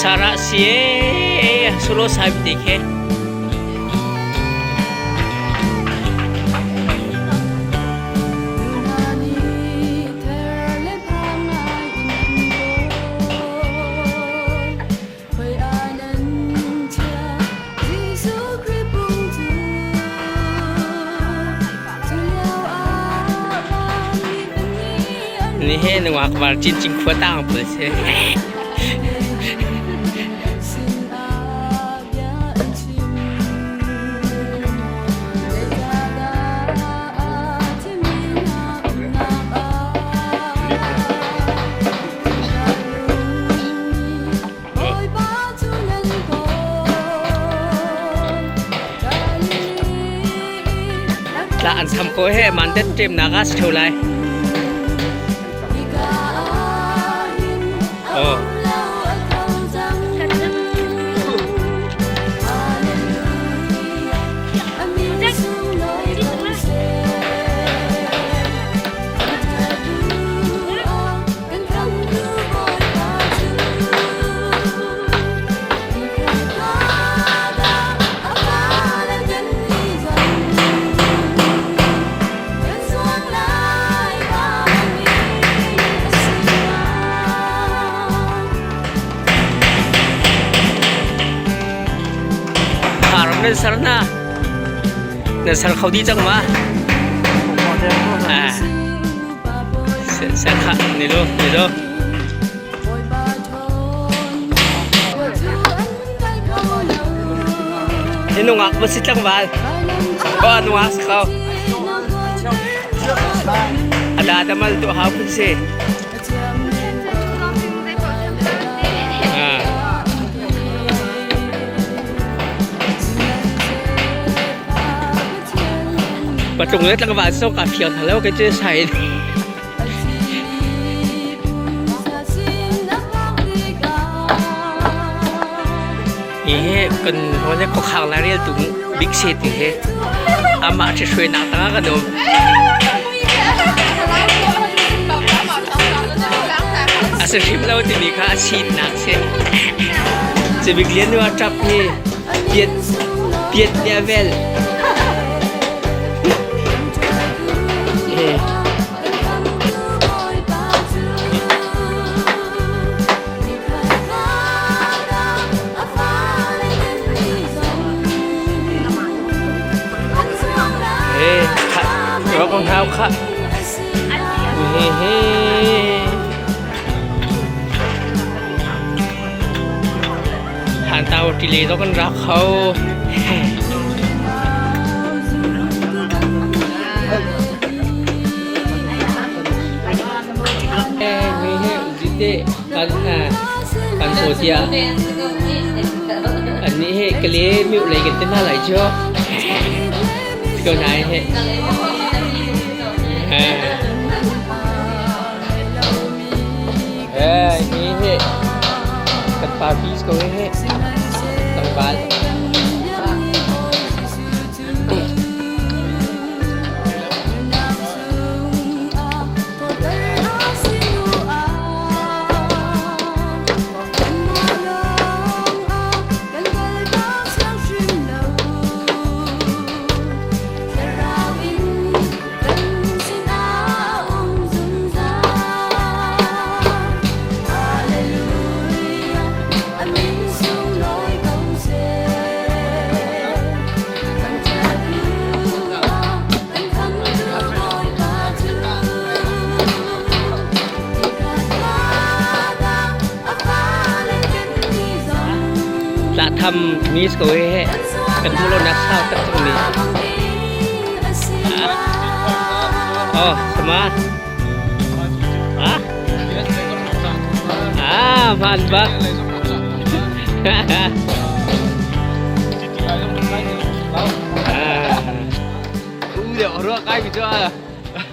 Sarah si ee solo sai te khe. Ni he nungak var cincin khua tang pul si. Tla an tham ko he man det ṭem nak ah si ṭheo lai. Oh. Haram nan sar na nan sar kho di cang ma ah Ser kha ni lo ni lo. Hi nungak va si tlangval. Ko nungak si ko. Ada damal tu hau phun si. Ah. Patlung le tlangval so ka fiang hna lo ke cu sai. Hi kan hone khuakhang la rel tung big se ti he amah ṭhi hruainak tangah kan um. A si hrim lo timi kha a sinak si. Cibik lian nu a ṭap hi piat piat nih a vel. He kong hau kha. He he. Han tau ti le kan rak kho. He kan kan tia an nih he kale miu lei kan te hna lai cu ko nai he Eh, hi he kan party ko he tlangval. Tlah tham mi ko he kan hmu lo nak sau tak mi. Oh, sama. Ah? Ah, man ba?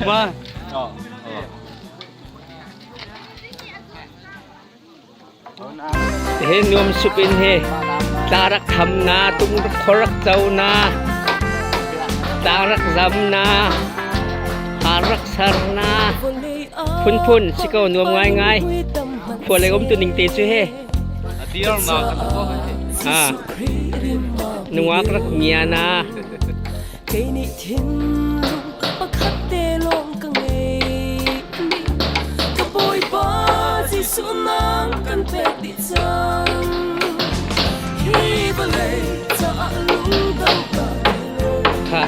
Ma. He nuam sup in he tla rak tham na tung khor rak co na tla rak zam na har rak sar na phunphun si ko nuam ngaingai khua lei um tu ning te cu he. Ah, nungak rak ngia na. Kei nih thinlung pakhat te lawng ka ngei mi ka Bawipa Jesuh nang kan pek dih cang hi vawlei caah lungdang ka Kha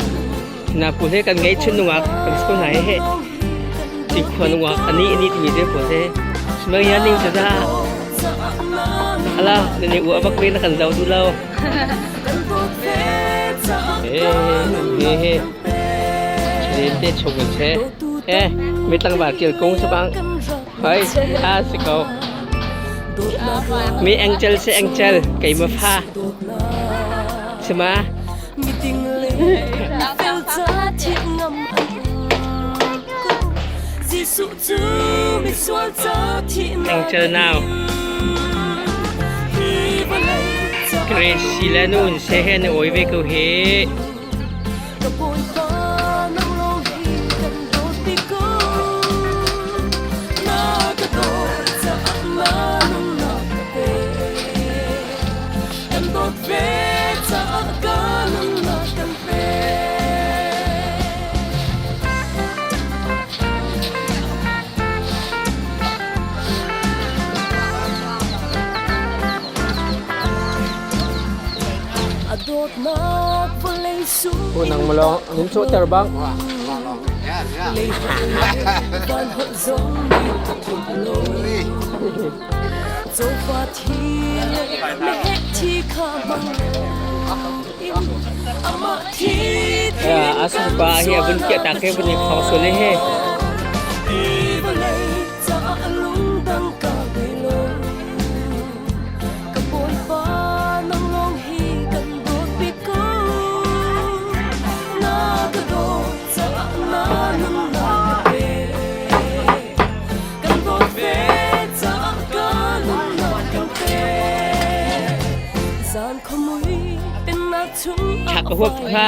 na pu he kan ngei chun nungak kan ko hna he Cinkhua nungak ani ani timi te pawl he Smang ya ning ca Ala na ne ua bak ve na kan zau duh lo. He he he Chen te chung in che. He mi tlangval tial kung sabang. Hoi a si ko. Mi angel se angel kei ma fa. Sima. Angel now. Grace le nu se he na oi ve ko hi. Unang malong nin so terbang. A sungpa hi a vun kiah tak he vun i khong sual he. Thak ka huap kha.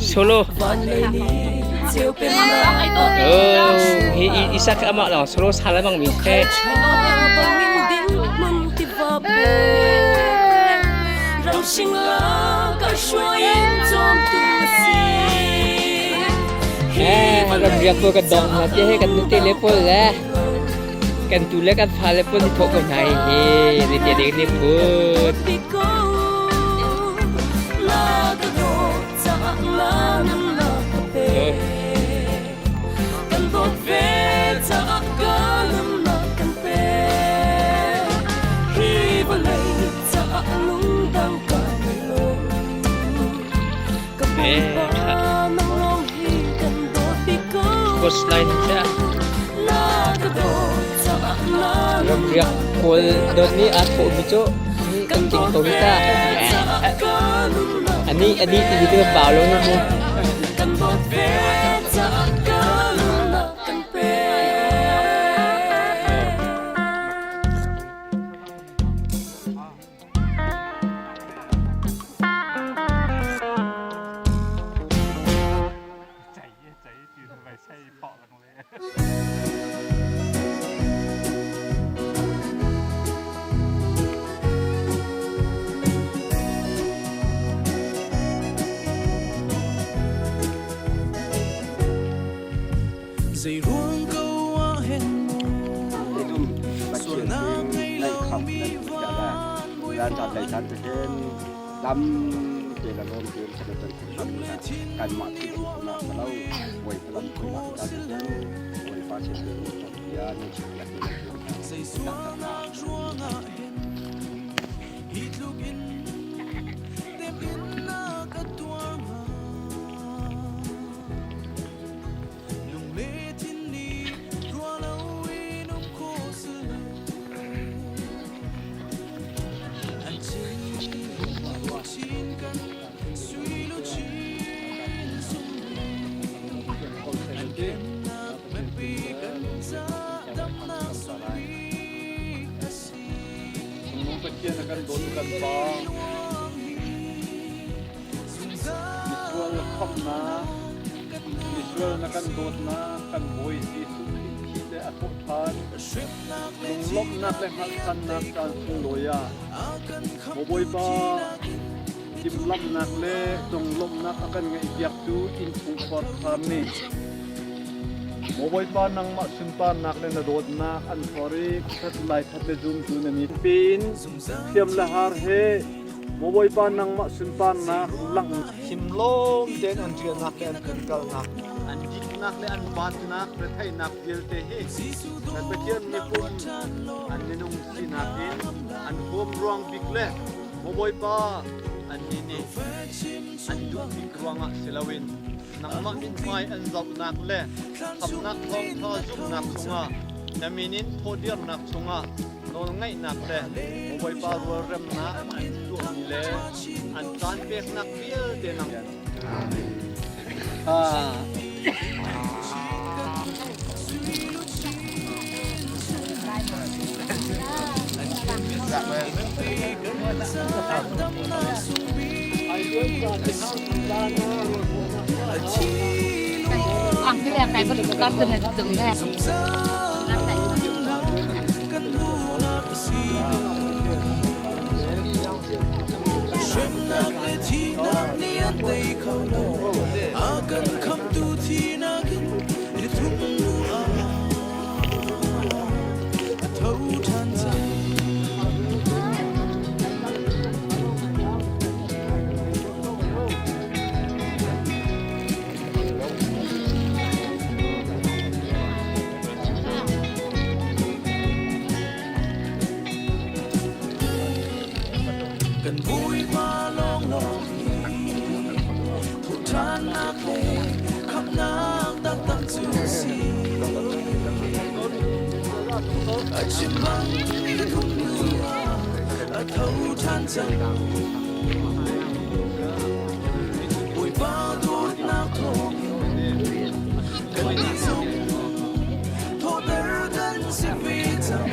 Solo. Oh, hi isak ama long solo sala bang mi khe. Eh, ram riak ko kan dong hna te he kan nute le pawl le kan tu le kan fa le pawl ni thawh ko hna hi ni te ding ni phut. Coastline cha ramriak pawl dot nih aa thawh mi cu kan ting ko hi ta ani ani ti hi bau lo na mu. Zeiruang ko ah hen sualnak ngei lomi van Tam te la lawm te sa tan kham kanmah thil nak lo voi palam nak ta te voi pa che se ya ni chim ya ni Zei sualnak ruangah hen hi tluk in temhin na ka tuar hnga Lung le thin nih ruah loin um khawh si lo An chin chin kan sui luchin sung An pennak mipi kan ca damnak sungbik a si. Nung Pathian a kan dawt kan Pa misual khamhnak misual na kan dawtnak kan Bawi Jesuh Khrih thi le a thawhṭhan. Lunglawmhnak le hngalhthannak caan sunglawi ah Maw Bawipa timhlamhnak le conglawmhnak a kan ngeihpiaktu innchungkhar khar nih Maw Bawipa nangmah sunparnak le na dawtnak an thor i khat lai khat le zumtu na mi piin thiam le har he Maw Bawipa nangmah sunparnak langh Himlawm tein an riannak le an kalnak, an diknak le an baatnak retheihnak vialte hi kan Pathian miphun an minung sinak in an huam ruang bik le maw Bawipa annih nih an duh bik ruangah si loin nangmah mithmai an zohnak le khamnak thawngṭha zumhnak chungah na min in thawhdirnak chungah nawlngaihnak le Bawipa rualremnak an tuahmi le an caan peknak vialte nang Hremnak le thihnak nih an tei kho lo. A kan khamtu thihnak in nithum hnu ah a tho ṭhan cang. Kan Bawipa lawnglawng hi thawhṭhannak le khamhnak taktak cu si. A chim bang ka thum hnu ah a tho ṭhan cang. Bawipa dawtnak thawngin kan zong thawhter kan si ve cang.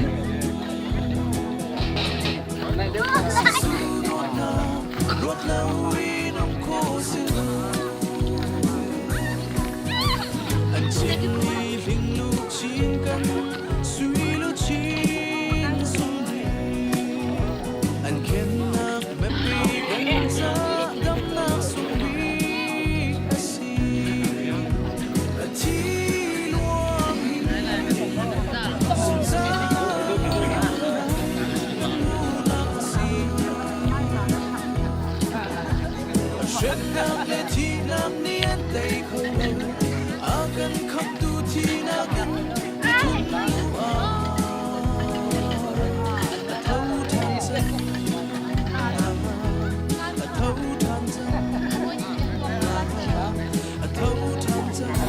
Ruat lo in um kho si lo. An chim mi hling lu chin kan sui lu chin sung An khennak mepi kan ca damnak sung a si. A thi luang Hremnak le thihnak nih an tei kho lo. A kan khamtu thihnak in nithum hnu ah a tho ṭhan cang. A tho ṭhan cang. A tho ṭhan cang.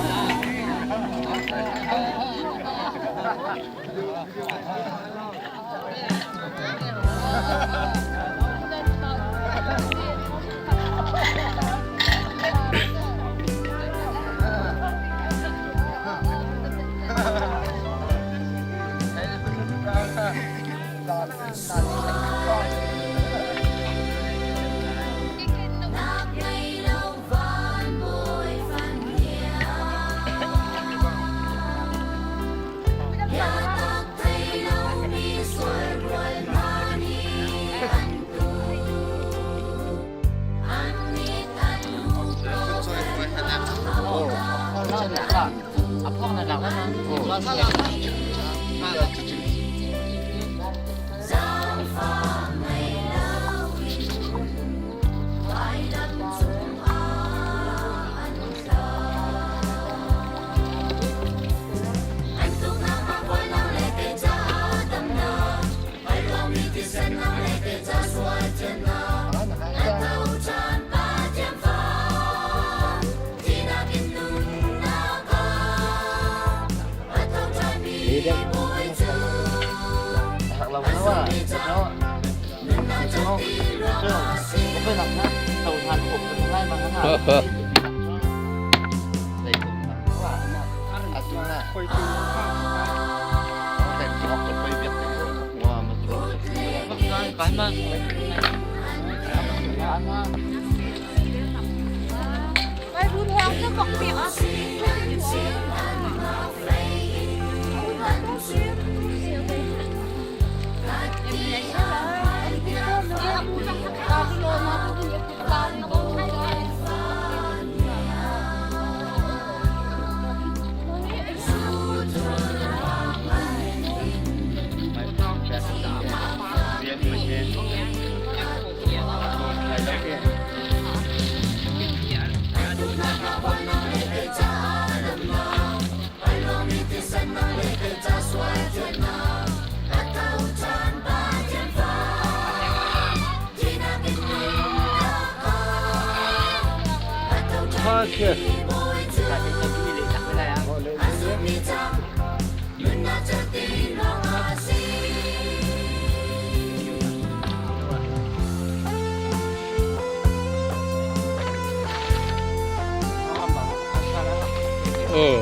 Oh.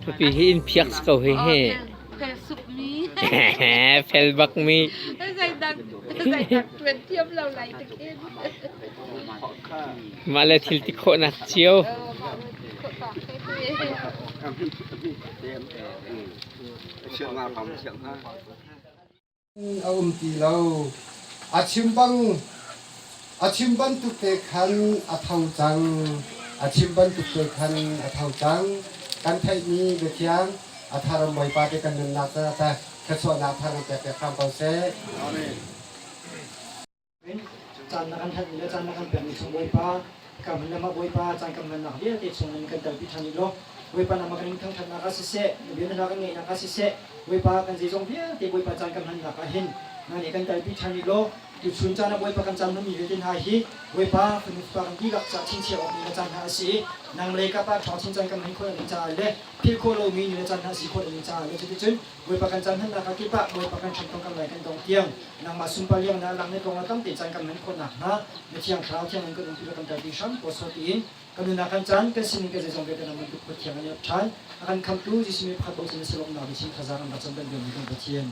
Tupi hi in phiak si ko hi hi. Fel bak mi. Mah le thil ti khawhnak cio. A um ti lo. A chim bang a chim bantuk te khan a tho cang. A chim bantuk te khan a tho cang. Kan theihmi biathiang a tharam Bawipa te kan nunnak caah teh thluachuahnak thar kan pek piak hram ko seh. Amen. Caan na kan hngalhmi le caan na kan pekmi chung Bawipa, ka hmun le mah Bawipa, caan kan hmannak vialte chung in kan telpi ṭhan rih law, Bawipa nangmah kan in thangṭhatnak ah siseh, na bia na hla kan ngaihnak ah siseh, Bawipa kan zeizong vialte Bawipa caan kan hmannak ah hin nang nih kan telpi ṭhan rih law, tuchun caan ah Bawipa kan caan hmanmi vialte hna hi Bawipa fanu fapa kan dihlak caah chingchiah awk ni le caan hna a si i nang lei kap ah ṭhawng chin caan kan hman khawh ding caah le philh khawh lomi ni le caan hna a si khawh ding caah le cuticun Bawipa kan caan hmannak ah kip ah Bawipa kan ṭhan kan lai kan dong tiang nangmah sunpar liangnak lang ne kong ah tamte caan kan hman khawh nakhnga na thiang thlarau thiang in kan umpi le kan telpi hram ko sawh tiin kan nunnak kan caan kan sining kan zeizong vialte nang bantuk Pathian kan i ap ṭhan a kan khamtu Jesuh mi pakhat bochan na si lawmhnak biachim thazaang an rak cam kan biami kan Pathian.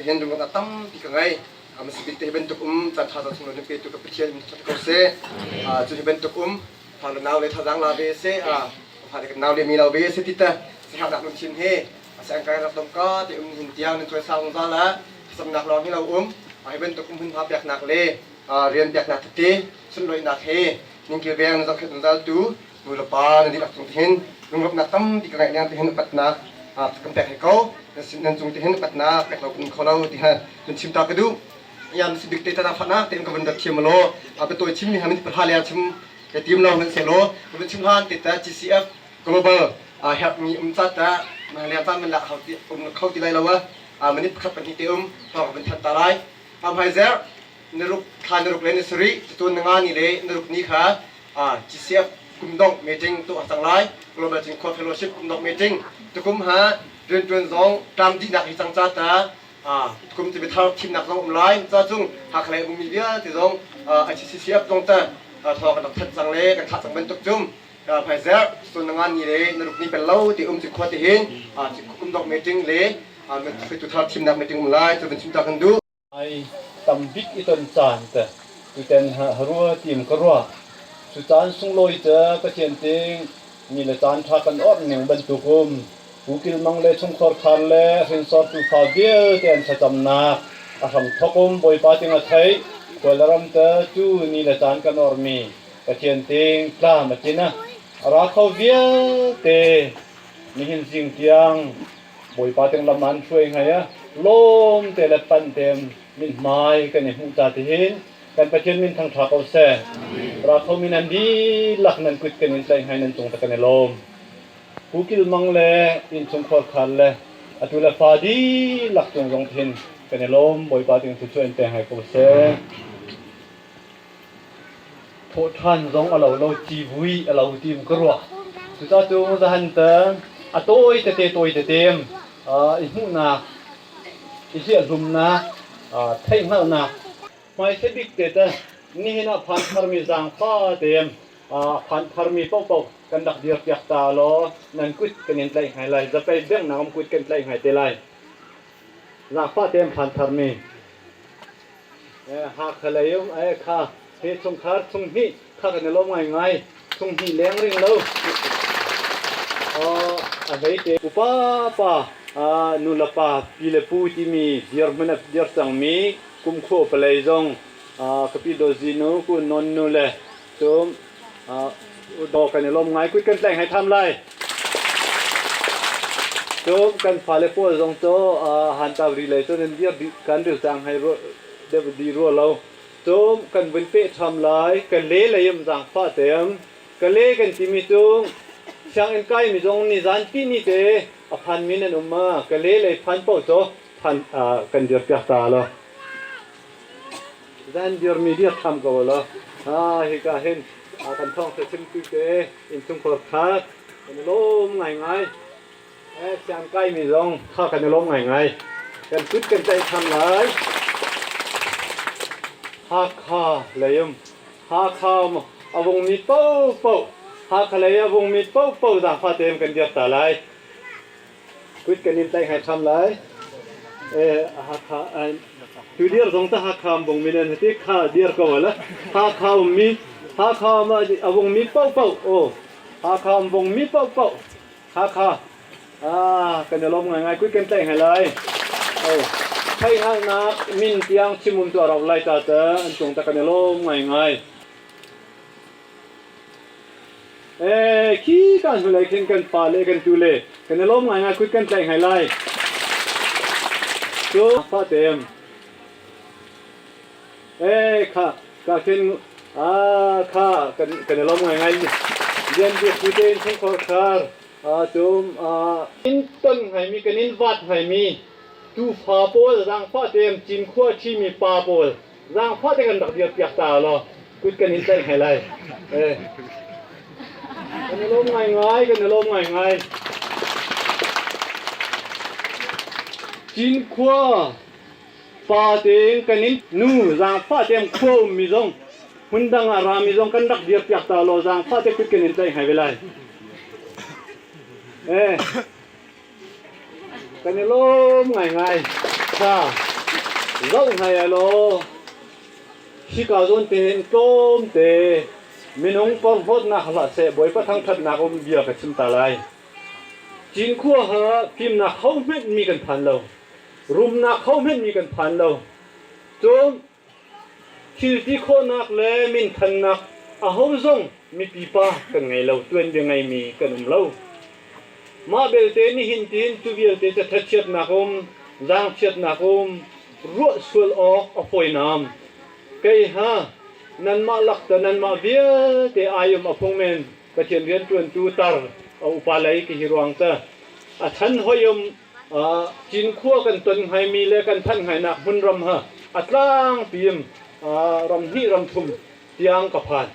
Tihin lungrualnak tampi ka ngei. Hmasa bik te hi bantuk um caan ṭha caan sunglawi nan petu ka Pathian in ṭhat ko seh. Cun hi bantuk um fa le nau le thazaang la ve seh. Fa le kan nau le mi lo ve seh ti te siherhnak lungthin he siangkai rak dong ka te um hin tiang nan cuai sang zungzal ah thlacamnak lawng hi lo um. Hi bantuk um hmunhma peknak le rian peknak tete sunlawihnak he ningkil veng nan zohkhenh zungzal tu nu le pa nan dihlak cung tihin lunglawmhnak tampi ka ngeih leng tihin upatnak kan pek he ko. Nan cung tihin upatnak pek lo kan kho lo ti ha nan chim ta ka duh. Yam si bik te tana fana te ka van rat thiam lo. A biatawi chim mi ha min pahra le chim ke tim lo nan se lo. Ka chim hlan te ta GCF Global a herh mi um ca ta ma le caan man la hau ti um kho ti lai lo a minute pakhat pahnih te um thawng ka van thanh ta lai. Hmai zer naruk thla naruk le nasarih cutun na nga ni le naruk ni kha GCF kumdongh meeting tuah cang lai. Global Cinkhua Fellowship kumdongh meeting tukum ha riantuan zong tlam dihnak hi cang ca ta tukum cu biathar thimnak zong um lai. Ca cung Hakha lei ummi vialte zong ICCCF zong ta thawng kan rak thanh cang le kan thlah cang bantuk cum hmaizer cun na ngan ni le na ruk ni pel lo ti um cinkhua ti hin kumdongh meeting le hruaitu thar thimnak meeting um lai cu van chim ta kan duh. Ai tambik i ton caan te tuten harua tim ka ruah. Cu caan sunglawi te Pathian ting mi le caan ṭha kan orh ning bantuk um Pukil mang le chungkhar khar le hrinsor tufa vialte an thlacamnak a hram thok um Bawipa ting a theih Kawlram te cu ni le caan kan ormi Pathian ting tlam a tlin a ra kho vialte nihin zing tiang Bawipa ting lam an hruai ngai a lawm te le pan te mithmai kan i hmuh ta ti hin kan Pathian min thangṭha ko seh. Ra kho mi nan dihlak nan kut kan in tlaih ngai nan cung ta kan i lawm. Pu Kil Mang le innchungkhar khar le atu le fa dihlak cung zong thin kan i lawm. Bawipa ting thluachuah in pe ngai ko seh. Thawhṭhan zong a lo lo, civui a lo tim ka ruah. Cucaah cu zahan te a tawi tete tawi tete i hmuhnak, i hliahhlumnak, theihhngalhnak hmaisa bik te te nihin ah phan tharmi zaangfa tein phan tharmi paohpaoh kan rak dirpiak ta law nan kut kan in tlaih hngai lai. Zapei benghnak um kut kan tlaih hngai te lai. Zaangfa tein phan tharmi Hakha lei um ai kha he chungkhar chung hnih kha kan i lawm ngaingai chung hnih leng ring lo a hlei te upa pa nu le pa pi le pu timi dirhmun a dir cangmi kumkhua palei zong kapi dozi nu ku non nu le cum do kan i lawm ngai kut kan tlaih ngai tham lai Cun kan fale pawl zong cu hantabri lei cun an dir dih kan dir cang hei deuh di rua lo. Cun kan vun peh ṭham lai. Ka le lei um zaangfah team. Ka le kan timi cu sianginn kaimi zong nizan ti ni te a phanmi nan um ma ka le lei phan paoh cu phan kan dir piak ta lo. Zan dirmi dir ṭham ko lo. Hika hin kan thawngṭha chimtu te innchungkhar kha kan i lawm ngaingai. Siang kaimi zong kha kan i lawm ngaingai. Kan kut kan tlaih ṭhan lai. Hakha lei um. Hakha um a vungmi paohpaoh Hakha lei a vungmi paohpaoh zaangfah tein kan dirta lai. Kut kan in tlaih ngai ṭham lai. Hakha tu dir zong ta Hakha um vungmi nan hati kha dir ko ala. Hakha ummi Hakha um a vungmi paohpaoh aw Hakha um vungmi paohpaoh Hakha ah kan i lawm ngaingai kut kan tlaih ngai lai. Oh theihhngalhnak min tiang chim um tu a rau lai ta ta an cung ta kan i lawm ngaingai. Ee, khi kan hnulei khin kan pa le kan tu le kan i lawm ngaingai kut kan tlaih ngai lai. Cu fa tem. Ee, kha ka khin ah kha kan kan i lawm ngaingai. Lian bik pu te in chungkhar khar tum in ton ngaimi kan in vat ngaimi tufa pawl zaangfah tem cinkhua ṭhimi pa pawl Zaangfah te kan rak dir piak ta law kut kan in tlaih hngai lai. Eh. Kan i lawm ngaingai, kan i lawm ngaingai. Cinkhua pa tein kan in nu zaangfah tein khua ummi zong hmundang ah rami zong kan rak dir piak ta law zaangfah te kut kan in tlaih hngai ve lai. Eh. Kan i lawm ngaingai. Tha. Zoh hnai law hika zawn te hin tlawmte minung porhlawtnak hlah seh Bawipa thangṭhatnak um bia ka chim ta lai. Cinkhua ha fimnak ho hmenh mi kan phan lo. Rumnak ho hmenh mi kan phan lo. Cun thil ti khawhnak le minthannak aho zong mipi pa kan ngei lo, tuanbia ngeimi kan um lo. Mah belte nihin tiin cu vialte cu thachiatnak um, zaangchiatnak um, ruah sual awk a fawi naam. Kei ha nanmah lak ta nanmah vialte ai um a phung men Pathian rianṭuantu tar a upa lei ka hi ruang ta a chan hoi um Cinkhua kan ton hngaimi le kan phanh hngainak hmunram ha a tlangpi in ram hnih ram thum tiang ka phan.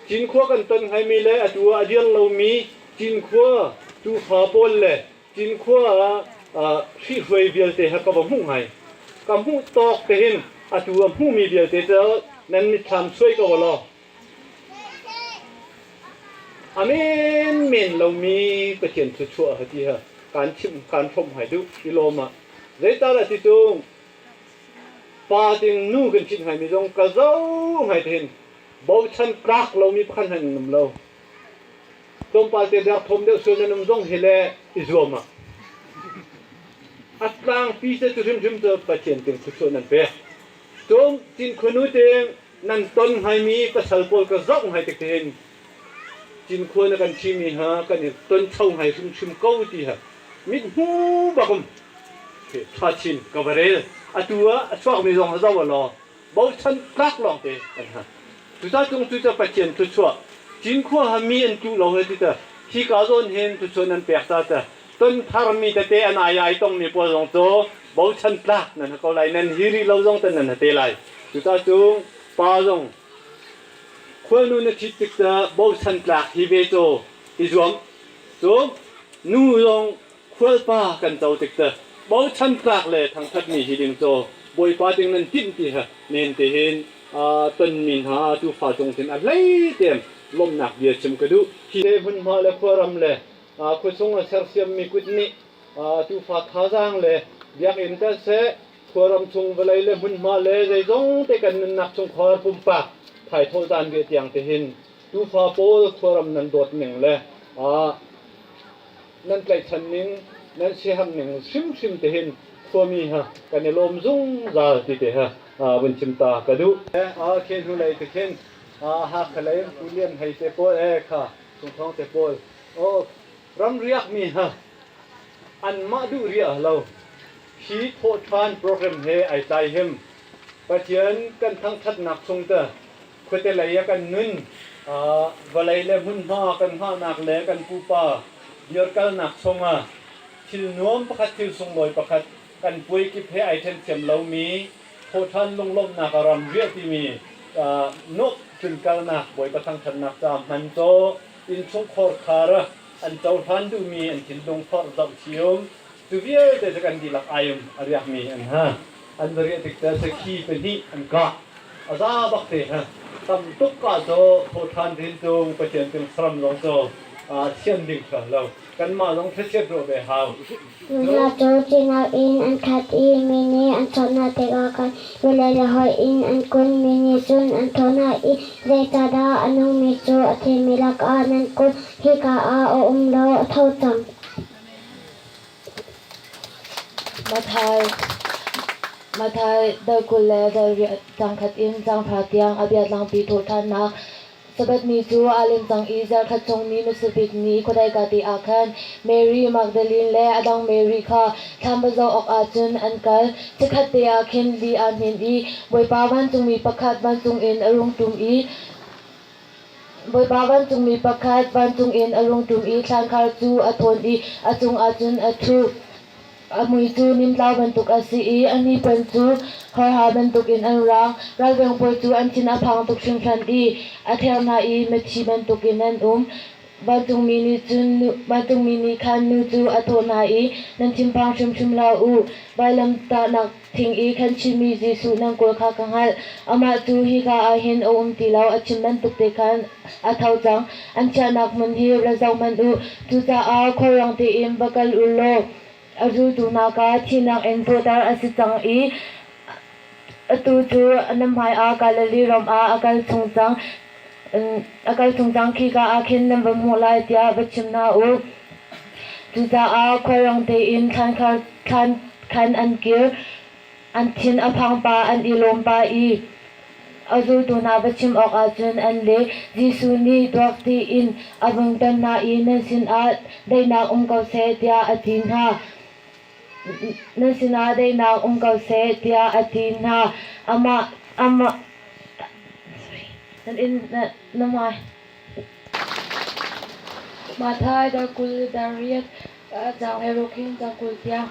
Cinkhua kan ton hngaimi le atu ah a dir lomi Cinkhua tuufa pawl le Cinkhua hrihhruai vialte ha ka va hmuh ngai. Ka hmuh tawk te hin atu a hmuhmi vialte cu nan mitthlam suai ko law A menmen lomi Pathian thluachuah ha ti ha kaan chimh kaan hrawmh hai duh i lawm ah zeicahdah ti cu pa ting nu kan chinh haimi zong ka zo ngai te hin bochan tlak lomi pakhat hmanh an um lo. Tlawmpal te derthawm deuh sual nan um zong hi le i zuam ah a tlangpi te cu hrimhrim cu Pathian ting thluachuah nan pek. Cun Cinkhua te nan ton hngaimi pasal pawl ka zoh ngai tik hin Cinkhua na kan ṭhimi ha kan i ton cho ngai hrimhrim ko ti ha mit hmu bak um ṭha chin ka va rel atu ah a chuakmi zong zoh law bochan tlak lawng te an ha cuca cung cu ca Pathian thluachuah Cinkhua ha mi an tlu lo he ti ta hi ka zawn hin thluachuah nan pek ta ta ton tharmi tete an ai ai tongmi pawl zong cu bochan tlak nan ha ko lai nan hi rih lo zong tan nan ha te lai cuca cu pa zong khualnu na ṭhit tik ta bochan tlak hi ve cu i zuam cu nu zong khualpa kan co tik ta bochan tlak le thangṭhatmi hi ding cu bawipa ding nan timh ti ha men te hin tonmi hna tufa cung tin a hlei tem lawmhnak bia chim ka duh hi hmunhma le khuaram le Khuachung a sersiammi kut nih tuufa thazaang le biakinn tel seh, khuaram chung vawlei le hmunhma le zeizong te kan nunnak chungkhar pumpak thaithawh caan ve tiang te hin tuufa pawl khuaram nan dawt ning le nan tlaihchan ning nan siaherh ning hrimhrim te hin khuami ha kan i lawm zungzal ti te ha vun chim ta ka duh. Khi hnulei te khin Hakha lei Pu Lian Hei te pawl kha Sungthawng te pawl aw ramriak mi ha anmah duh riah lo hi thawhṭhan program he ai tlai him Pathian kan thangṭhatnak chung te khuate lei ah kan nun vawlei le hmunhma kan hngahnak le kan pupa dirkalnak chungah thil nuam pakhat thil sunglawi pakhat kan puai kip he ai ṭhen thiam lomi thawhṭhan lunglawmhnak a ram riah timi nuamh tlunkalnak Bawipa thangṭhatnak ca hman caw innchungkhar khar an cohlan duhmi an thinlung forh zoh thiam cu vialte cu kan dihlak ai um a riakmi an ha an va riah tik te sakhi pahnih an kah a za bak te ha tam tuk ka cu thawṭhan rin cung Pathian cung saram zong cu sian ding hran lo kanmah zong thlachiat ruah ve hau. Nula cu cinau in an khat i mi nih an chawnh hna tikah khan vawlei le hawi in an kun. Mi nih cun an thawh hna i, Zeicahdah a nungmi cu a thimi lakah nan kun? Hika ah a um lo, a tho cang. Matthai Matthai dal 20 le dal riat caang khat in caang hra tiang a biatlangpi thawhṭhannak Sabbath ni cu aa leng cang i zarhkhat chung ni hmasa bik ni khuadei te ah khan Mary Magdalene le a dang Mary kha thlam va zoh awkah cun an kal. Chikkhatte ah khin li aa hnin i Bawipa vancungmi pakhat vancung in a rung ṭum i Bawipa vancungmi pakhat vancung in a rung ṭum i thlankhar cu a thawn i a cungah cun a ṭhu. A mui cu nimtlau bantuk a si i a hnipuan cu horha bantukin an raang. Ralveng pawl cu an thin a phang tuk hringhran i a ther hna i mithi bantukin an um. Vancungmi nih cun vancungmi nih khan nu cu a thawh hna i, Nan thinphang hrimhrim hlah u. Vailamtahnak thing i khan chimmi Jesuh nan kawl kha ka hngalh. Amah cu hika ah hin a um ti lo, a chim bantuk te khan a tho cang. An chiahnak hmun hi ra zoh hmanh u. Cucaah khualrang tein va kal u law a zultu hna kha thihnak in thawhter a si cang i Atu cu na hmaiah Galilee ram ah a kal chung cang, a kal chung cang khika ah khin nan va hmuh lai tiah va chim hna u. Cucaah khualrang tein thlan khan an kir. An thin a phang pah, an i lawm pah i a zultu hna va chim awkah cun an leh. Jesuh nih duak tiin a vung ton hna i nan sinah daihnak um ko seh tiah a ti hna. Nan sinah daihnak um ko seh tiah a ti hna. Amah, amah, nan inn, na hmai. Matthai dar 20 le dar 8 caang le ruk in caang 20 tiang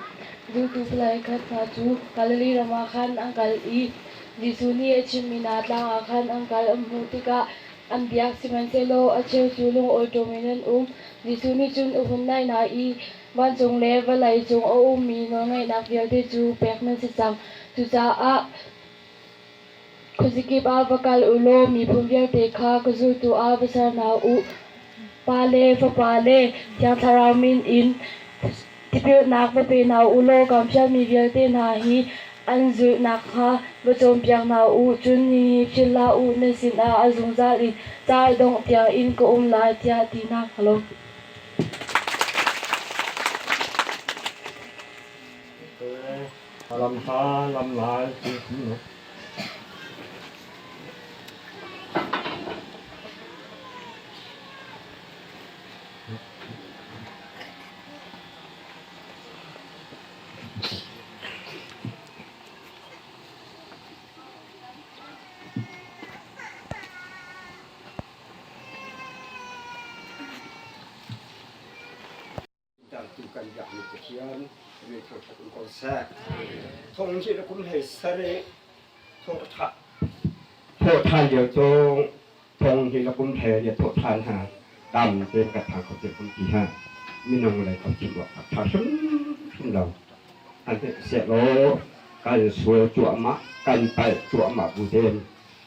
zultu palai khat hna cu Galilee ram ah khan an kal i Jesuh nih a chimmi hna tlang ah khan an kal. An hmuh tikah an biak, sihmanhsehlaw a cheu cu lungawṭawm in an um. Jesuh nih cun a hun naih hna i vancung le vawlei cung a ummi nawlngeihnak vialte cu pek nan si cang. Cucaah Khuazikip ah va kal u law miphun vialte kha ka zultu ah va ser hna u. Pa le Fapa le Thiang Thlarau min in tipilnak va pe hna u law kan fialmi vialte hna hi an zulh nakhnga va cawnpiak hna u. Cun hihi philh hlah u, na sinah a zungzal in ca dongh tiangin ka um lai, tiah ti hna lo. Lam hla lam lai ti Dangtu kan biakmi Pathian min thangṭhat um ko seh. Thong hi na kum hlei sarih thawhṭha thawhṭhan lio cung thong hi na kum hlei ria thawhṭhan ha dam tein ka thang kho ti kum ti ha minung lei kho chim awk a ṭha hrimhrim lo. An sehlaw kan sual cuahmah kan palh cuahmah bu tein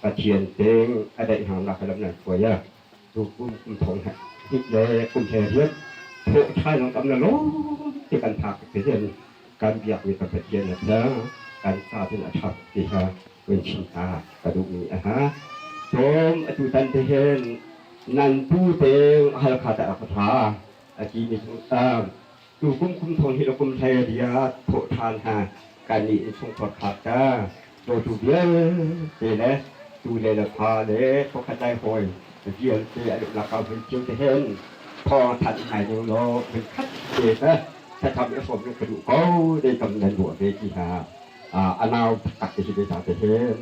Pathian teng a daih hna nak lam nan hruai a tu kum kum thong hnih le kum he riat thawh ṭhan ang kam na lawm ti kan phak ti hin kan biakmi kan Pathian a ṭha kan ca tin a ṭha ti kha vun chim ta ka duhmi a ha cawm atu tan te hin nan pu teng Halkha ta rak ṭha a ti mi chung tu kum kum thong hi kum hlei riat thawh ṭhan ha kan nih innchungkhar kha ta dawtu vialte le tu le le fa le khuakhat lai hawi vialte an umnak ka hun cio te hen thawng thanh ngai ning law hun khat te ta thlacam i hrawm ning ka duh ko dei kam nan ruah ve ti ha anau taktak te hi ve ta te hen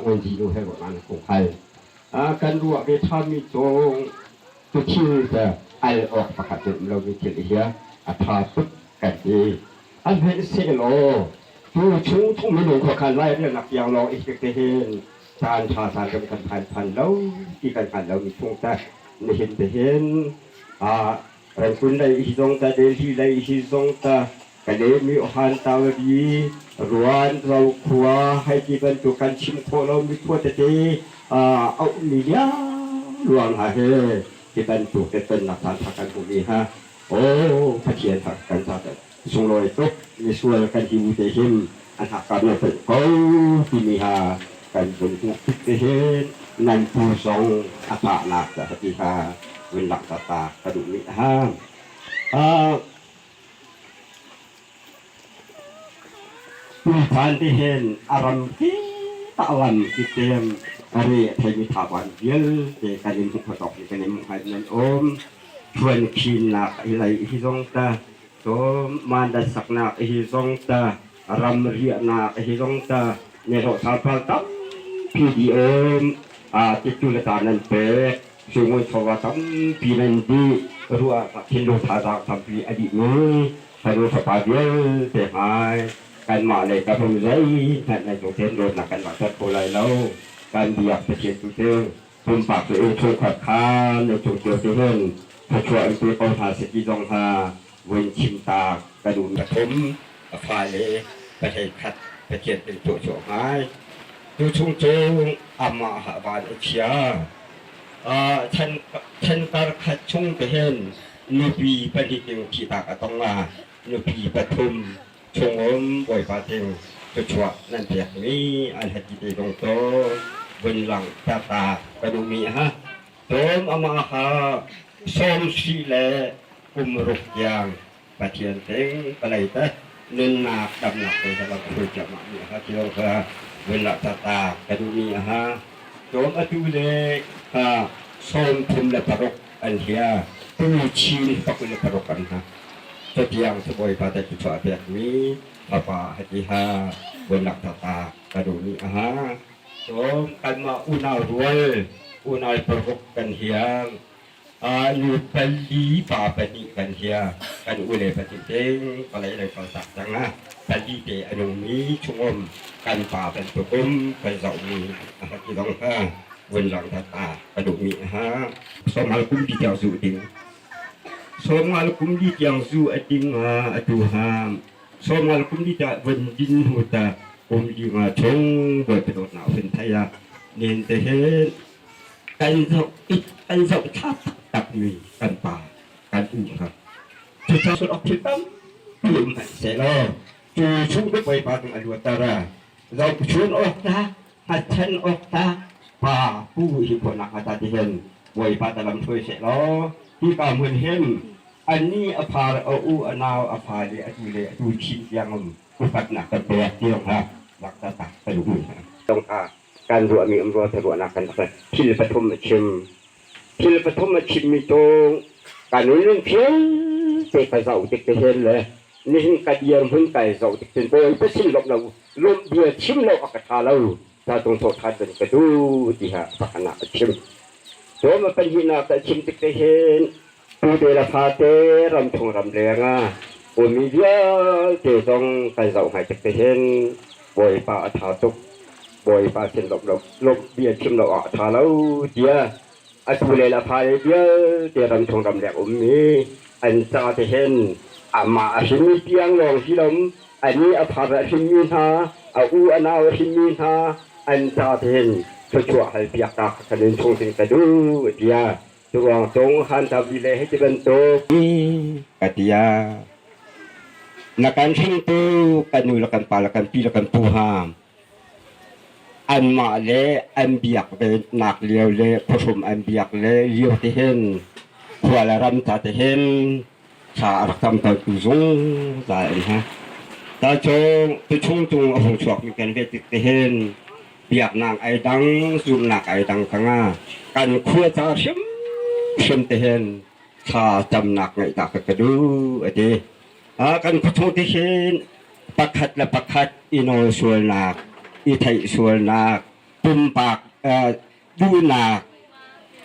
ngun nu he ruah nan kung hal kan ruah ve ṭhami cung tu thil te al awk pakhat um lomi thil hi a ṭha tuk kan ti an hmenh sehlaw tu chung chung minung khuakhan lai riannak tiang lawng i hrik te hin caan ṭha caan kan kan phan phan lo ti kan hngal lo mi chung te nihin te hin Rangkun lei hi zong ta Delhi lei hi zong ta Kalemi ohan tawri ruan ro khua hei ti bantuk kan chim khawh lo mi khua tete a ummi liang ha he ti bantuk te tonnak caan ṭha kan hmuh mi ha aw Pathian ha kan ca sunglawi tuk misual kan hi te hin an hakka na pel ko timi ha kan vun hmuh tik te hin nan pu zong a fahnak ta ti ha vun langhter ta ka duh mi ha Tuchan te hin a ram ki ta lam ki tem ari a theimi thaban vialte kan in hmuh kho ni kan in hmuh hai nan um thuan khinnak i lei hi zong ta Cun mandat saknak hi zong ta, ram riahnak hi zong ta, nehlawh salpal tampi di um, titu le ta nan pek, sungun chawva tampi nan dih, ruah thinlung thazaang tampi a dih mi fanu fapa vialte hmai kanmah le ka hung zeihmanh nan cung ten dawtnak kan langhter kho lai lo. Kan biak Pathian tu cu pumpak cu innchungkhar kha nan cung cio te hin thluachuah in pe ko hna seh ti zong ha vun chim ta ka duh pathum a fale pahlei khat Pathian in tuah chuah ngai tu chung cu amah ha van a chia chan chan kar khat chung te hin nupi pahnih ding thi tak a tong a nupi pathum chungum bawipa ting. Thluachuah nan pekmi an hati te dong to vun lang tata ka duhmi ha. Tom amah ha sawm si le kum ruk tiang Pathian teng palei te nunnak damnak te ka rak hruai ciahmah mi ha ti dong kha vun lang tata ka duhmi ha. Tom atu le ha 36 an hia tu chin 26 an ha. Catiang Bawipa te thluachuah a pekmi Fapa hati ha buannak tata ka duhmi a ha. Cun kanmah unau rual unau paruk kan hiang. Nu pali pa pahnih kan hia. Kan ule pahnih ting palei le kaltak cang ah pali te a nungmi chungum kan pa bantukum kan zohmi a hati dong ha vun lang tata ka duhmi a ha. Somal kum di tiang zu ding. Sawmnga le kum li tiang zu a ding atu ha. 50 le kum li tiang von din hnu ta kum li nga chung Bawipa dawtnak hun thei ah nen te he kan zoh kan zoh tha taktak mi kan pa kan u kha. Cucaah sul ok thil tampi um hmanh sehlaw cu chung te Bawipa tung a luatter a zoh chun awk ta hngatchan awk ta pa pu hi khawhnak hnga ta ti hin Bawipa ta lam hruai seh law hika hmun hin anni a phar a u a nau a fa le a tu le a tu chin tiang um upatnak kan pek tiang ha lak ta tak kan um dong ha kan ruahmi um rua ruahnak kan thil pathum a chim thil pathum a chimmi tung kan nun phial te ka zau tik te hen le nihin ka dirhmun kai zoh tik cun Bawipa sin lawmh lo lawmh bia chim lo a ka ṭha lo ta tung thawh ṭhan ban ka duh ti ha pakhat a chim. Cawm a pahnihnak a chim tik te hin tu te la fa te ram chung ram leng ah ummi vialte zong kan zoh ngai tik te hin Bawipa a ṭha tuk Bawipa sin lawmh lo lawmh bia chim lo ah a ṭha lo tiah atu le la fale vialte ram chung ram leng ummi an ca te hin amah a hrimmi tiang lawng si lo ani a phar a hrimmi hna a u a nau a hrimmi hna an ca te hin thluachuah hal piak ta kan in chung ding ka duh tiah turuang cung han ta vi le hei ti bantuk ka tia na kan hringtu kan nu le kan pa le kan pi le kan pu ha Anmah le an biak venak lio le khuahrum an biak le lio te hin khua le ram ta te hin thla a rak tam tawntu zungzal an ha. Tachung tuchung tung a hung chuakmi kan ve tik te hin biaknak ai dang, zumhnak ai dang kanga kan khua ca hrimhrim te hin thla camnak ngeih ta ka ka duh a ti. Kan khuachung te hin pakhat le pakhat i nawl sualnak, i theih sualnak, pumpak duhnak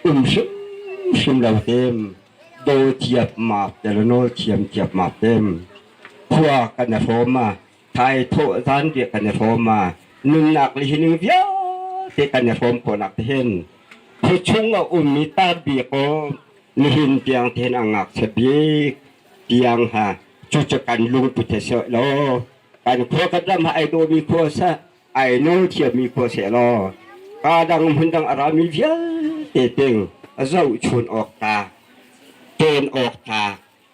um hrimhrim lo tem, daw ciapmap te le nawl thiam ciapmap tem, khua kan i hrawm ah, thai thawh zan riah kan i hrawm ah, nunnak le hi ning vialte kan i hrawm khawhnak te hin khuachung a ummi tar bik aw nihin tiang te hin a ngakchia bik tiang ha cucu kan lungput he seh law kan khua kan ram ah ai dawmi khua seh ai nawl thiammi khua seh law ka dang hmun dang a rami vialte ting zohchun awk ta ṭen awk ta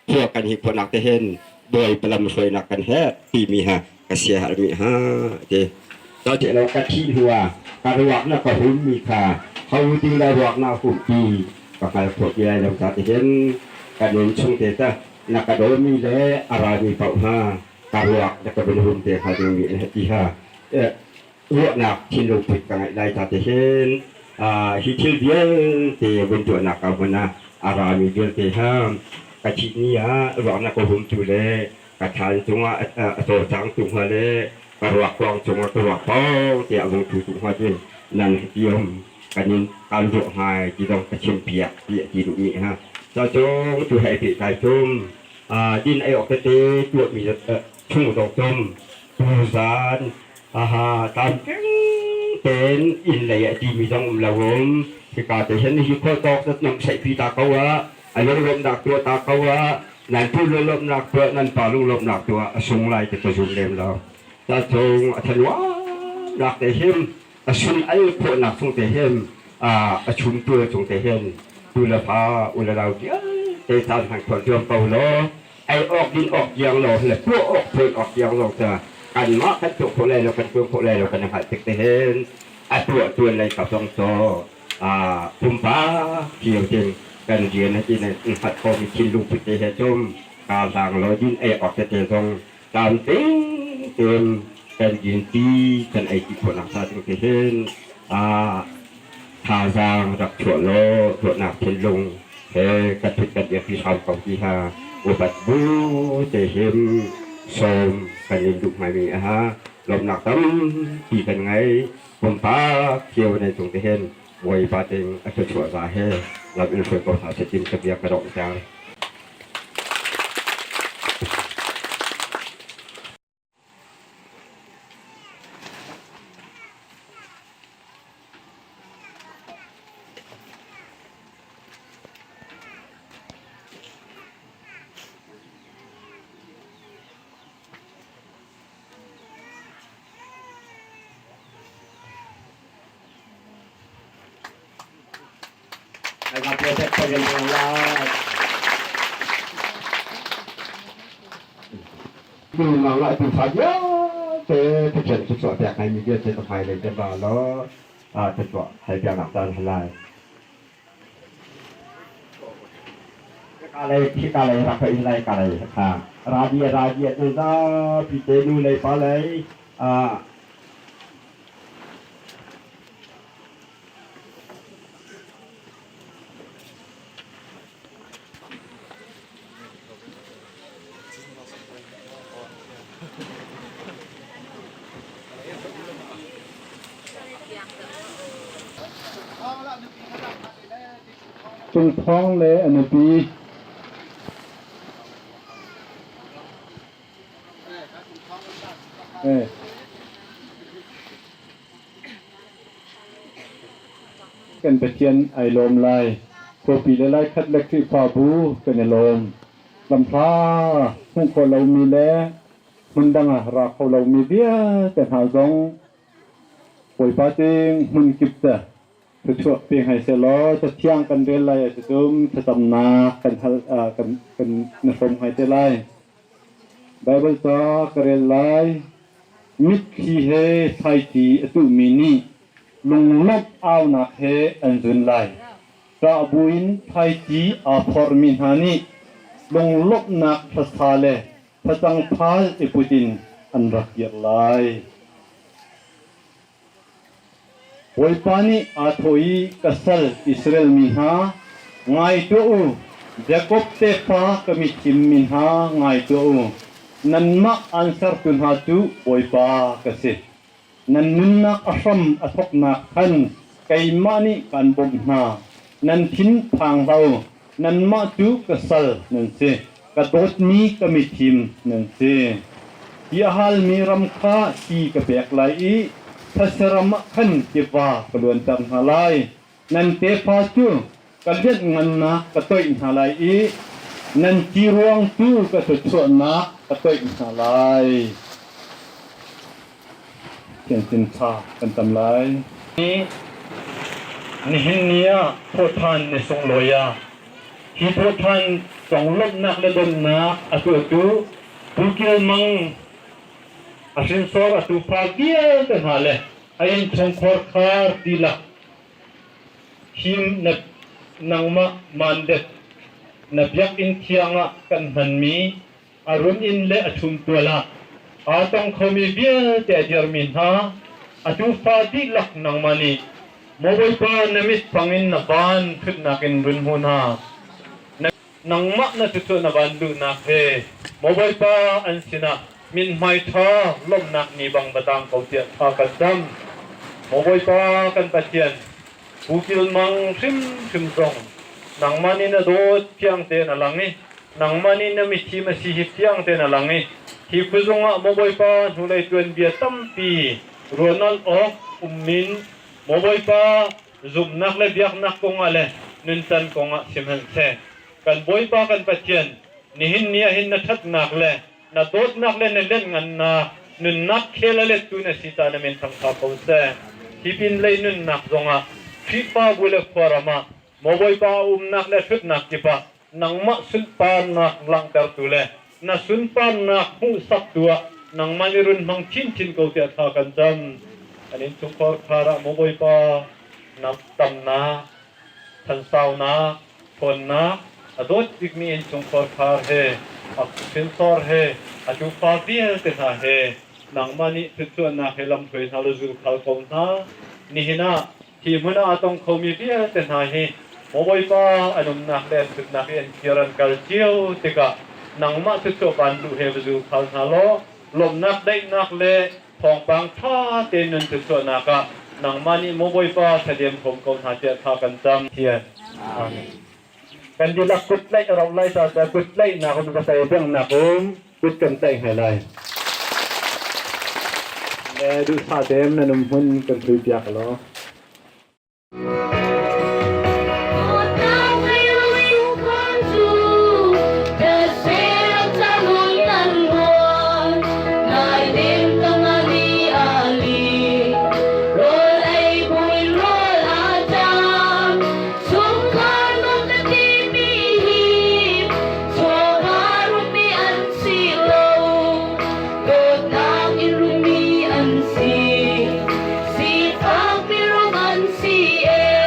khua kan hi khuanak te hin bawi palam hruainak kan he timi ha ka sia mi ha ti to te lo ka thi hnu ah ka ruak na ka hum mi kha ho ding la ruak na hum ti ka hngal khawh ti lai lo ta ti hin kan in chung te ta na ka dawmi le a ralmi paoh hna ka ruak na ka vun hum te hnga dingmi an ti ha ruahnak thinlung put ka ngeih lai ta ti hin hi thil vialte vun tuahnak ka hmun ah a rami vialte ha ka thih ni ah ruaknak ka humtu le ka thlan cungah a cawlcangtu hnga le ka ruak kuang cungah ka ruak pawng tiah vung thutu hnga cu nan tiom kan in kan ruah ngai ti zong ka chim piak ti a ti duhmi ha ca cung tu he pehtlai tum din ei awk tete tuahmi chung zong tum tuzan aha tam ten inn lei ah timi zong um lo um hika te hin hi khual tawk zat nam saihpi ta ko ah a lunglawmhnak tuah ta ko ah nan pu lunglawmhnak tuah nan pa lunglawmhnak tuah a sung lai ti ka zum lem lo ta chung a thanuamnak te him a sun al khawhnak chung te hin a chumtu chung te hin tu le fa u le nau vialte caan hman khawh zuam ko law ei awk din awk tiang lo le tuah awk tuan awk tiang lo ta. Kanmah kan tuah khawh lai lo, kan tuan khawh lai lo kan i hngalh tik te hin a tuah tuan lei kap zong cu pumpak cio tin kan rian a ti na hngalh khomi thinlung put te he cum kaa hlang lo din ei awk tete zong tlamtling tein kan dinti kan ei ti khawhnak ca ding te hin thazaang rak chuah law dawtnak thinlung he kan thut kan dirpi hram ko ti ha upat bu te hin sawm kan in duh hmaimi a ha. Lawmhnak tampi kan ngei. Pumpak cio nan cung te hin Bawipa ting a thluachuah za he lam in hruai ko hna seh tin ka bia ka donghter. Nunnak lah tu fa vialte Pathian thluachuah pek ngai mi vialte ka hmailei te ba law thluachuah hal piaknak caan halai. Kalay khi kalay rak in lai kalay kha radia radia nan zapi te nu lei pa lei Cung Thawng le a nupi. Kan Pathian ai lawm lai. Khuapi le laikhat le Khrihfabu kan i lawm. Lamhla hmuh khawh lomi le hmundang ah ra kho lomi vialte hna zong Bawipa ting hmun kip te thluachuah pe hngai sehlaw cathiang kan rel lai a si tum thlacamnak kan hal kan kan na hrawm hngai te lai. Baibal ca ka rel lai. Mitthli he thlaici a tuhmi nih lunglawmh aunak he an zun lai. Ṭah buin thlaici aa phormi hna nih lunglawmhnak hlasa le facang phal i put in an rak kir lai. Bawipa nih aa thawh i ka sal Israel mi hna, ngai tuah u, Jakob tefa ka mithim mi hna ngai tuah u. Nanmah aan sertu hna cu Bawipa ka si. Nan nunnak a hram a thawknak khan keimah nih kaan bawmh hna. Nan thin phang hlah u, nanmah cu ka sal nan si, ka dawtmi ka mithim nan si. Ti a halmi ram kha ti ka pek lai i thetse ram ah khan tiva ka luanter hna lai. Nan tefa cu ka lianhngannak ka toih hna lai i nan ti ruang tu ka thluachuahnak ka toih hna lai. Thiansin ṭha kan tam lai. Nihin ni ah thawhṭhan ni sunglawi ah hi thawhṭhan conglawmhnak le donnak a tuahtu Pu Kil Mang a hrinsor a tufa vialte hna le a innchungkhar khar dihlak Him na nangmah mandet na biakinn thiang ah kan hmanmi a run inn le a chumtual ah aa tong khomi vialte a dirmi hna a tufa dihlak nangmah nih Maw Bawipa na mit fang in na van ṭhutnak in run hmu hna. Nangmah na cucu na van duhnak he Maw Bawipa an sinah mithmai ṭha lawmhnak ni bang va tang ko tiah thla kan cam. Maw Bawipa kan Pathian, Pu Kil Mang hrimhrim zong nangmah nih na dawt fiang tein a lang i nangmah nih na mithim a si hi fiang tein a lang i hi khuazung ah Maw Bawipa hnulei tuanbia tampi ruahnolh awk ummin Maw Bawipa zumhnak le biaknak kongah le nuncan kongah sihmanhseh kan Bawipa kan Pathian nihin ni ah hin na ṭhatnak le na dawtnak le na lianhngannak nunnak khel a lettu na si ta na min thangṭha ko seh. Hi pinlei nunnak zongah Khrihfabu le khuaram ah maw Bawipa a umnak le ṭhutnak kip ah nangmah sunparnak langhtertu le na sunparnak hmuhsaktu ah Nangmah nih run hmang chinchin ko tiah thla kan cam. Kan innchungkhar khar ah maw Bawipa, na tamnak, thansaunak, ṭhawnnak, a dawt bikmi innchungkhar khar he, a hrinsor he, a tufa vialte hna he, nangmah nih thutchuahnak he lamhruai hna law zulkhal ko hna. Nihin ah hi hmun ah a tong khomi vialte hna hi maw Bawipa an umnak le an ṭhutnak i an kir an kal cio tikah nangmah thutchuah vanluh he va zulkhal hna law lawmhnak daihnak le thawngpang ṭha tein nan thutchuahnak ah nangmah nih maw Bawipa thladem hrawm ko hna tiah thla kan cam. Thian. Amen. Kan dihlak kut tlaih a rauh lai ca kut tlaihnak um ka tei bengnak um kut kan tlaih hngai lai. Le duhsah tein nan um hmun kan thui piak law. Dawtnak in rumi an si, sifak mirum an si e.